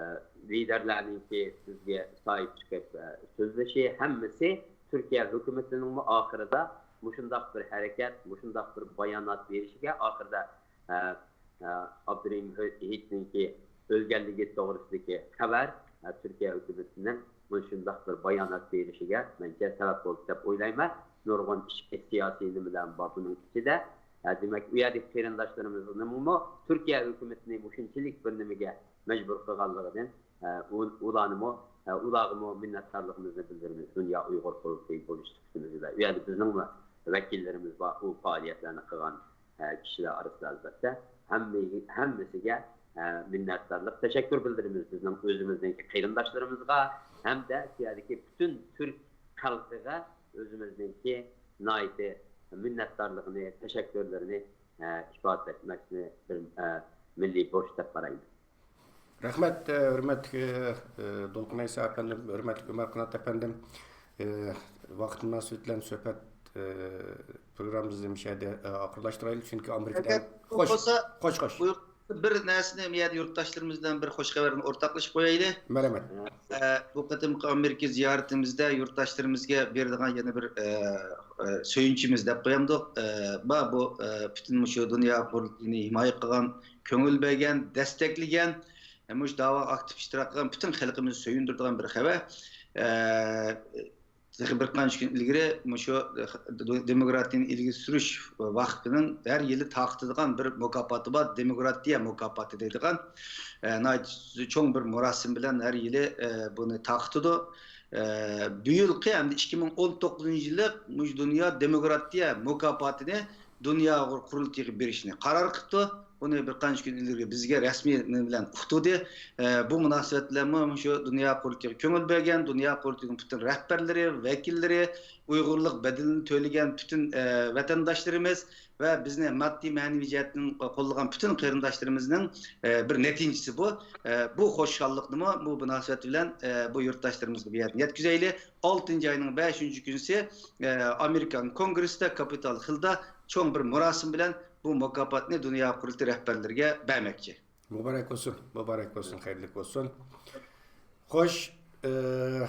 لىدەرلەرنىڭكى بىزگە ساھىب چىقىپ، ئە، سۆزلىشى، ھەممىسى تۈركىيە ھۆكۈمىتىنىڭمۇ ئاخىرىدا مۇشۇنداق بىر ھەرىكەت، مۇشۇنداق بىر بايانات بېرىشىگە ئاخىرىدا، ئە، ئە، ئابدۇرېھىم ھېيتنىڭكى ئۆلگەنلىكى توغرىسىدىكى خەۋەر، ئە، تۈركىيە ھۆكۈمىتىنىڭ مۇشۇنداق بىر بايانات بېرىشىگە، مەنچە، سەۋەب بولدى دەپ ئويلايمەن. نۇرغۇن ئىچكى سىياسىي نېمىلەر بار بۇنىڭ ئىچىدە. ئە، دېمەك، ئۇ يەردىكى قېرىنداشلىرىمىزنىڭمۇ تۈركىيە ھۆكۈمىتىنى مۇشۇنچىلىك بىر نېمىگە مەجبۇر قىلغانلىقىدىن، ئە، ئۇ-، ئۇلارنىمۇ، ئە، ئۇلارغىمۇ مىننەتدارلىقىمىزنى بىلدۈرىمىز. دۇنيا ئۇيغۇر قۇرۇلتىيى بولۇش سۈپىتىمىز بىلەن. ئۇ يەردە بىزنىڭمۇ ۋەكىللىرىمىز بار، ئۇ پائالىيەتلەرنى قىلغان، ئە، كىشىلەر ئارىسىدا، ئەلۋەتتە. ھەممە-، ھەممىسىگە، ئە، مىننەتدارلىق، تەشەككۈر بىلدۈرىمىز بىزنىڭ ئۆزىمىزنىڭكى قېرىنداشلىرىمىزغا ھەمدە شۇ يەردىكى پۈتۈن تۈرك خەلقىگە ئۆزىمىزنىڭكى ناھايىتى مىننەتدارلىقىنى، تەشەككۈرلىرىنى، ئە، ئىپادىلەشمەكنى بىر، ئە، مىللىي بۇرچ دەپ قارايمەن. رەھمەت، ئە، ھۆرمەتلىك، ئە، دولقۇن ئەيسا ئەپەندىم، ھۆرمەتلىك ئۆمەر قانات ئەپەندىم. ئە، ۋاقىت مۇناسىۋىتى بىلەن سۆھبەت، ئە، پروگراممىمىزنى مۇشۇ يەردە، ئە، ئاخىرلاشتۇرايلى، چۈنكى ئامېرىكىدا ئەگەر خوش، بولسا، خوش، خوش. بۇيرۇق. بىر نەرسىنى بۇ يەردە يۇرتداشلىرىمىز بىلەن بىر خوش خەۋەرنى ئورتاقلىشىپ قويايلى. مەرھەمەت. ئە، بۇ قېتىمقى ئامېرىكا زىيارىتىمىزدە يۇرتداشلىرىمىزغا بېرىدىغان يەنە بىر، ئە، ئە، سۆيۈنچىمىز دەپ قويامدۇق. ئە، بار بۇ، ئە، پۈتۈن مۇشۇ دۇنيا قۇرۇلتىيىنى ھىمايە قىلغان، كۆڭۈل بۆلگەن، دەستەكلىگەن، ئە، مۇشۇ داۋاغا ئاكتىپ ئىشتىراك قىلغان پۈتۈن خەلقىمىزنى سۆيۈندۈرىدىغان بىر خەۋەر. ئە، تېخى بىر قانچە كۈن ئىلگىرى مۇشۇ دېموكراتىيىنى ئىلگىرى سۈرۈش ۋاقفىنىڭ ھەر يىلى تارقىتىدىغان بىر مۇكاپاتى بار، دېموكراتىيە مۇكاپاتى دەيدىغان، ئە، ناھايىتى چوڭ بىر مۇراسىم بىلەن ھەر يىلى، ئە، بۇنى تارقىتىدۇ. ئە، بۇ يىلقى ھەمدە ئىككى مىڭ ئون توققۇزىنچى يىللىق مۇشۇ دۇنيا دېموكراتىيە مۇكاپاتىنى دۇنيا ئۇيغۇر قۇرۇلتىيىغا بېرىشنى قارار قىپتۇ. ئۇنى بىر قانچە كۈن ئىلگىرى بىزگە رەسمىي نېمە بىلەن ئۇقتۇردى. ئە، بۇ مۇناسىۋەت بىلەنمۇ مۇشۇ دۇنيا قۇرۇلتىيىغا كۆڭۈل بۆلگەن، دۇنيا قۇرۇلتىيىنىڭ پۈتۈن رەھبەرلىرى، ۋەكىللىرى، ئۇيغۇرلۇق بەدىلىنى تۆلىگەن پۈتۈن، ئە، ۋەتەنداشلىرىمىز ۋە بىزنى ماددىي، مەنىۋى جەھەتتىن قوللىغان پۈتۈن قېرىنداشلىرىمىزنىڭ، ئە، بىر نەتىجىسى بۇ. ئە، بۇ خۇشاللىقنىمۇ بۇ مۇناسىۋەت بىلەن، ئە، بۇ يۇرتداشلىرىمىزغا بۇ يەردىن يەتكۈزەيلى. ئالتىنچى ئاينىڭ بەشىنچى كۈنىسى، ئە، ئامېرىكان كونگرېسسىدا، كاپىتال خىلدا چوڭ بىر مۇراسىم بىلەن بۇ مۇكاپاتنى دۇنيا قۇرۇلتىيى رەھبەرلىرىگە بەرمەكچى. مۇبارەك بولسۇن، مۇبارەك بولسۇن، خەيرلىك بولسۇن. خوش، ئى،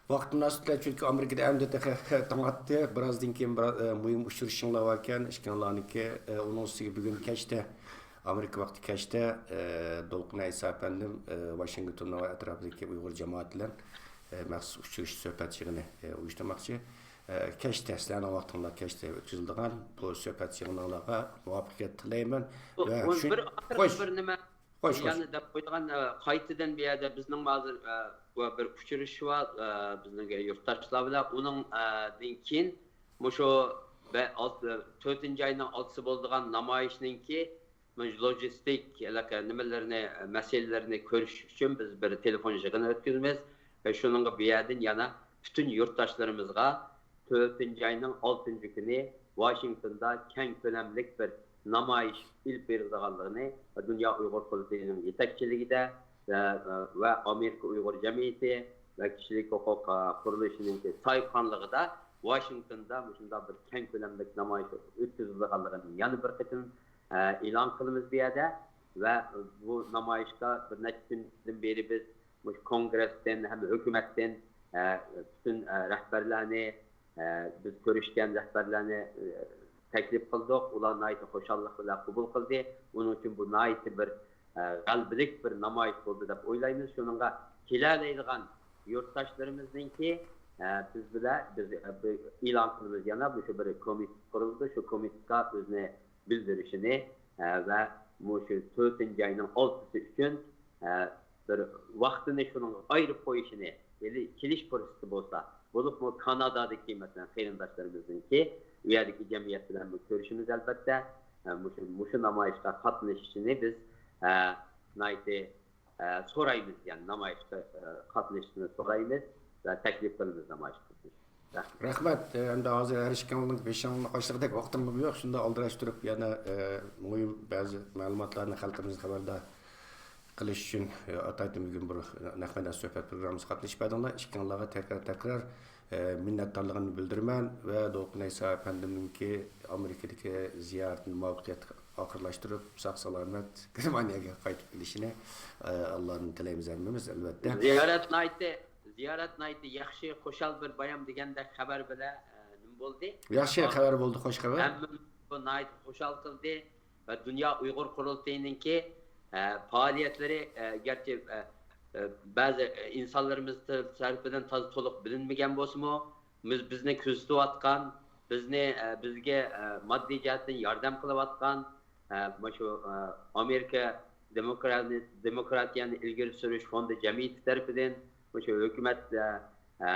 ۋاقىت مۇناسىۋىتى بىلەن، چۈنكى ئامېرىكىدا ئەمدى تېخى تاڭ ئاتتى، بىرازدىن كېيىن بىر، ئى، مۇھىم ئۇچرىشىشىڭلار باركەن، ئىككىڭلارنىڭكى، ئى، ئۇنىڭ ئۈستىگە بۈگۈن كەچتە، ئامېرىكا ۋاقتى كەچتە، ئى، دولقۇن ئەيسا ئەپەندىم، ئى، ۋاشىنگتوندا ۋە ئەتراپىدىكى ئۇيغۇر جامائىتى بىلەن، ئى، مەخسۇس ئۇچرىشىش سۆھبەت يىغىنى، ئى، ئۇيۇشتۇرماقچى. ئە، كەچتە، سىلەرنىڭ ۋاقتىڭلار كەچتە ئۆتكۈزۈلىدىغان بۇ سۆھبەت يىغىنىڭلارغا مۇۋەپپەقىيەت تىلەيمەن. بۇ، ۋە بۇ شۇ-، بىر ئاخىرقى خوش. بىر نېمە، خوش، خوش. يەنە دەپ قويىدىغان، ئە، قايتىدىن بۇ يەردە بىزنىڭ ھازىر، ئە، بۇ بىر ئۇچرىشىش بار، ئە، بىزنىڭ يۇرتداشلار بىلەن. ئۇنىڭ، ئە، دىن كېيىن مۇشۇ بە-، ئالتە، تۆتىنچى ئاينىڭ ئالتىسى بولىدىغان نامايىشنىڭكى مۇشۇ لوجىستىك ھېلىقى نېمىلىرىنى، مەسىلىلىرىنى كۆرۈش ئۈچۈن بىز بىر تېلېفون يىغىنى ئۆتكۈزىمىز. ۋە شۇنىڭغا بۇ يەردىن يەنە پۈتۈن يۇرتداشلىرىمىزغا تۆتىنچى ئاينىڭ ئالتىنچى كۈنى ۋاشىنگتوندا كەڭ كۆلەملىك بىر نامايىش ئېلىپ بېرىلىدىغانلىقىنى ۋە دۇنيا ئۇيغۇر قۇرۇلتىيىنىڭ يېتەكچىلىكىدە ۋە، ۋە ئامېرىكا ئۇيغۇر جەمئىيىتى ۋە كىشىلىك ھوقۇق، قۇرۇلۇشىنىڭكى ساھىبخانلىقىدا ۋاشىنگتوندا مۇشۇنداق بىر كەڭ كۆلەملىك نامايىش ئۆتكۈزۈلىدىغانلىقىنى يەنە بىر قېتىم ئېلان قىلىمىز بۇ يەردە. ۋە بۇ نامايىشقا بىر نەچچە كۈندىن بېرى بىز مۇشۇ كونگرېستىن ھەم ھۆكۈمەتتىن، ئە، پۈتۈن، ئە، رەھبەرلەرنى، ئە، بىز كۆرۈشكەن رەھبەرلەرنى، ئە، تەكلىپ قىلدۇق. ئۇلار ناھايىتى خۇشاللىق بىلەن قوبۇل قىلدى. ئۇنىڭ ئۈچۈن بۇ ناھايىتى بىر، ئە، غەلىبىلىك بىر نامايىش بولدى دەپ ئويلايمىز. شۇنىڭغا كېلەلەيدىغان يۇرتداشلىرىمىزنىڭكى، ئە، بىز بىلەن، بىز، ئە، بىر ئېلان قىلىمىز يەنە، مۇشۇ بىر كومىتېت قۇرۇلدى. شۇ كومىتېتقا ئۆزىنى بىلدۈرۈشىنى، ئە، ۋە مۇشۇ تۆتىنچى ئاينىڭ ئالتىسى ئۈچۈن، ئە، بىر ۋاقتىنى شۇنىڭغا ئايرىپ قويۇشىنى، ھېلى كېلىش پۇرسىتى بولسا، بولۇپمۇ كانادادىكى، مەسىلەن، قېرىنداشلىرىمىزنىڭكى ئۇ يەردىكى جەمئىيەت بىلەن بىر كۆرۈشىمىز، ئەلۋەتتە. ئە، مۇشۇ، مۇشۇ نامايىشقا قاتنىشىشىنى بىز، ئە، ناھايىتى، ئە، سورايمىز، يەنى نامايىشقا، ئە، قاتنىشىشىنى سورايمىز ۋە تەكلىپ قىلىمىز نامايىشقا قاتنىشىشنى. رەھمەت. ئەمدى ھازىر ھەر ئىككىڭلارنىڭ بېشىڭلارنى قاشلىغۇدەك ۋاقتىممۇ يوق. شۇنداق ئالدىراش تۇرۇپ، يەنە، ئە، مۇھىم بەزى مەلۇماتلارنى خەلقىمىزنى خەۋەردار قىلىش ئۈچۈن، ئە، ئاتايتىن بۈگۈن بىر نەق مەيدان سۆھبەت پروگراممىسىغا قاتنىشىپ بەردىڭلار. ئىككىڭلارغا تەكرار، تەكرار، ئە، مىننەتدارلىقىمنى بىلدۈرىمەن ۋە دولقۇن ئەيسا ئەپەندىمنىڭكى ئامېرىكىدىكى زىيارىتىنى مۇۋەپپەقىيەت ئاخىرلاشتۇرۇپ، ساق-سالامەت گېرمانىيەگە قايتىپ كېلىشىنى، ئە، ئاللادىن تىلەيمىز ھەممىمىز، ئەلۋەتتە. زىيارەت ناھايىتى زىيارەت ناھايىتى ياخشى، خۇشال بىر بايام دېگەندەك خەۋەر بىلەن، ئە، نېمە بولدى؟ ياخشى خەۋەر بولدى، خوش خەۋەر. ھەممىمىزنى بۇ ناھايىتى خۇشال قىلدى ۋە دۇنيا ئۇيغۇر قۇرۇلتىيىنىڭكى، ئە، پائالىيەتلىرى، ئە، گەرچە، ئە، ئە، بەزى ئىنسانلىرىمىز تە-، تەرىپىدىن تازا تولۇق بىلىنمىگەن بولسىمۇ، بىز، بىزنى كۆزىتىۋاتقان، بىزنى، ئە، بىزگە، ئە، ماددىي جەھەتتىن ياردەم قىلىۋاتقان، ئە، مۇشۇ، ئە، ئامېرىكا دېموكراتىيە-، دېموكراتىيەنى ئىلگىرى سۈرۈش فوندى جەمئىيىتى تەرىپىدىن، مۇشۇ ھۆكۈمەت، ئە، ئە،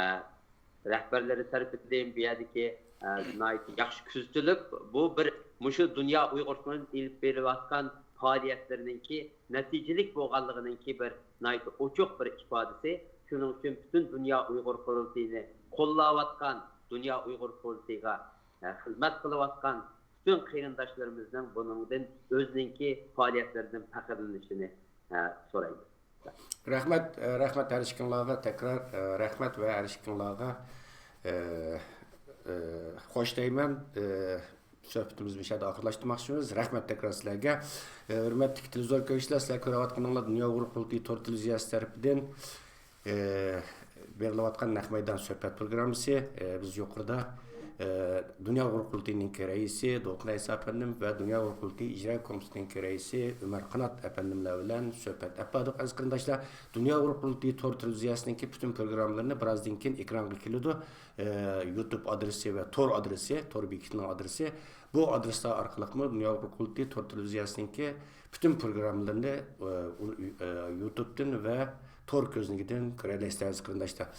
رەھبەرلىرى تەرىپىدىن بۇ يەردىكى، ئە، ناھايىتى ياخشى كۆزىتىلىپ، بۇ بىر مۇشۇ دۇنيا ئۇيغۇر كۈنى ئېلىپ بېرىۋاتقان پائالىيەتلىرىنىڭكى نەتىجىلىك بولغانلىقىنىڭكى بىر ناھايىتى ئوچۇق بىر ئىپادىسى. شۇنىڭ ئۈچۈن پۈتۈن دۇنيا ئۇيغۇر قۇرۇلتىيىنى قوللاۋاتقان، دۇنيا ئۇيغۇر قۇرۇلتىيىغا، ئە، خىزمەت قىلىۋاتقان پۈتۈن قېرىنداشلىرىمىزنىڭ بۇنىڭدىن ئۆزىنىڭكى پائالىيەتلىرىدىن پەخىرلىنىشىنى، ئە، سورايمىز. رەھمەت، ئە، رەھمەت ھەر ئىككىڭلارغا تەكرار، ئە، رەھمەت ۋە ھەر ئىككىڭلارغا، ئە، ئە، خوش دەيمەن. ئە، سۆھبىتىمىزنى مۇشۇ يەردە ئاخىرلاشتۇرماقچىمىز. رەھمەت تەكرار سىلەرگە. ئە، ھۆرمەتلىك تېلېۋىزور كۆرگۈچىلەر، سىلەر كۆرۈۋاتقىنىڭلار دۇنيا ئۇيغۇر قۇرۇلتىيى تور تېلېۋىزىيەسى تەرىپىدىن، ئە، بېرىلىۋاتقان نەق مەيدان سۆھبەت پروگراممىسى. ئە، بىز يۇقىرىدا، ئە، دۇنيا ئۇيغۇر قۇرۇلتىيىنىڭكى رەئىسى دولقۇن ئەيسا ئەپەندىم ۋە دۇنيا ئۇيغۇر قۇرۇلتىيى ئىجرا كومىتېتىنىڭكى رەئىسى ئۆمەر قانات ئەپەندىملەر بىلەن سۆھبەت ئېلىپ باردۇق. ئەزىز قېرىنداشلار، دۇنيا ئۇيغۇر قۇرۇلتىيى تور تېلېۋىزىيەسىنىڭكى پۈتۈن پروگراممىلىرىنى بىرازدىن كېيىن ئېكرانغا كېلىدۇ. ئە، يۇتۇب ئادرېسى ۋە تور ئادرېسى، تور بېكىتىنىڭ ئادرېسى. بۇ ئادرېسلار ئارقىلىقمۇ دۇنيا ئۇيغۇر قۇرۇلتىيى تور تېلېۋىزىيەسىنىڭكى پۈتۈن پروگراممىلىرىنى، ئە، ئۇ-، ئە، يۇتۇبتىن ۋە تور كۆزنىكىدىن كۆرەلەيسىلەر، ئەزىز قېرىنداشلار.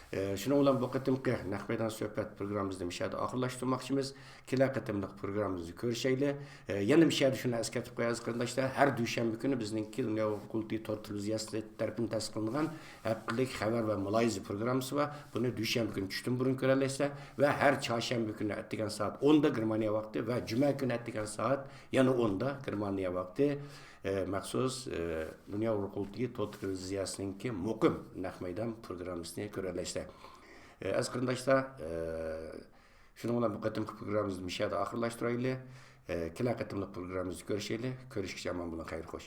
ئە، شۇنىڭ بىلەن بۇ قېتىمقى نەق مەيدان سۆھبەت پروگراممىمىزنى مۇشۇ يەردە ئاخىرلاشتۇرماقچىمىز. كېلەر قېتىملىق پروگراممىمىزدا كۆرۈشەيلى. ئە، يەنە مۇشۇ يەردە شۇنى ئەسكەرتىپ قوياي، ئەزىز قېرىنداشلار، ھەر دۈشەنبە كۈنى بىزنىڭكى دۇنيا ئۇيغۇر قۇرۇلتىيى تور تېلېۋىزىيەسى تەرىپىدىن تەسىس قىلىنغان ھەپتىلىك خەۋەر ۋە مۇلاھىزە پروگراممىسى بار. بۇنى دۈشەنبە كۈنى چۈشتىن بۇرۇن كۆرەلەيسىلەر ۋە ھەر چارشەنبە كۈنى ئەتىگەن سائەت ئوندا گېرمانىيە ۋاقتى ۋە جۈمە كۈنى ئەتىگەن سائەت يەنە ئوندا گېرمانىيە ۋاقتى، ئە، مەخسۇس، ئە، دۇنيا ئۇيغۇر قۇرۇلتىيى تور تېلېۋىزىيەسىنىڭكى مۇقىم نەق مەيدان پروگراممىسىنى كۆرەلەيسىلەر. ئە، ئەزىز قېرىنداشلار، ئە، شۇنىڭ بىلەن بۇ قېتىمقى پروگراممىمىزنى مۇشۇ يەردە ئاخىرلاشتۇرايلى. ئە، كېلەر قېتىملىق پروگراممىمىزدا كۆرۈشەيلى. كۆرۈشكىچە ئامان بولۇڭ، خەير خوش.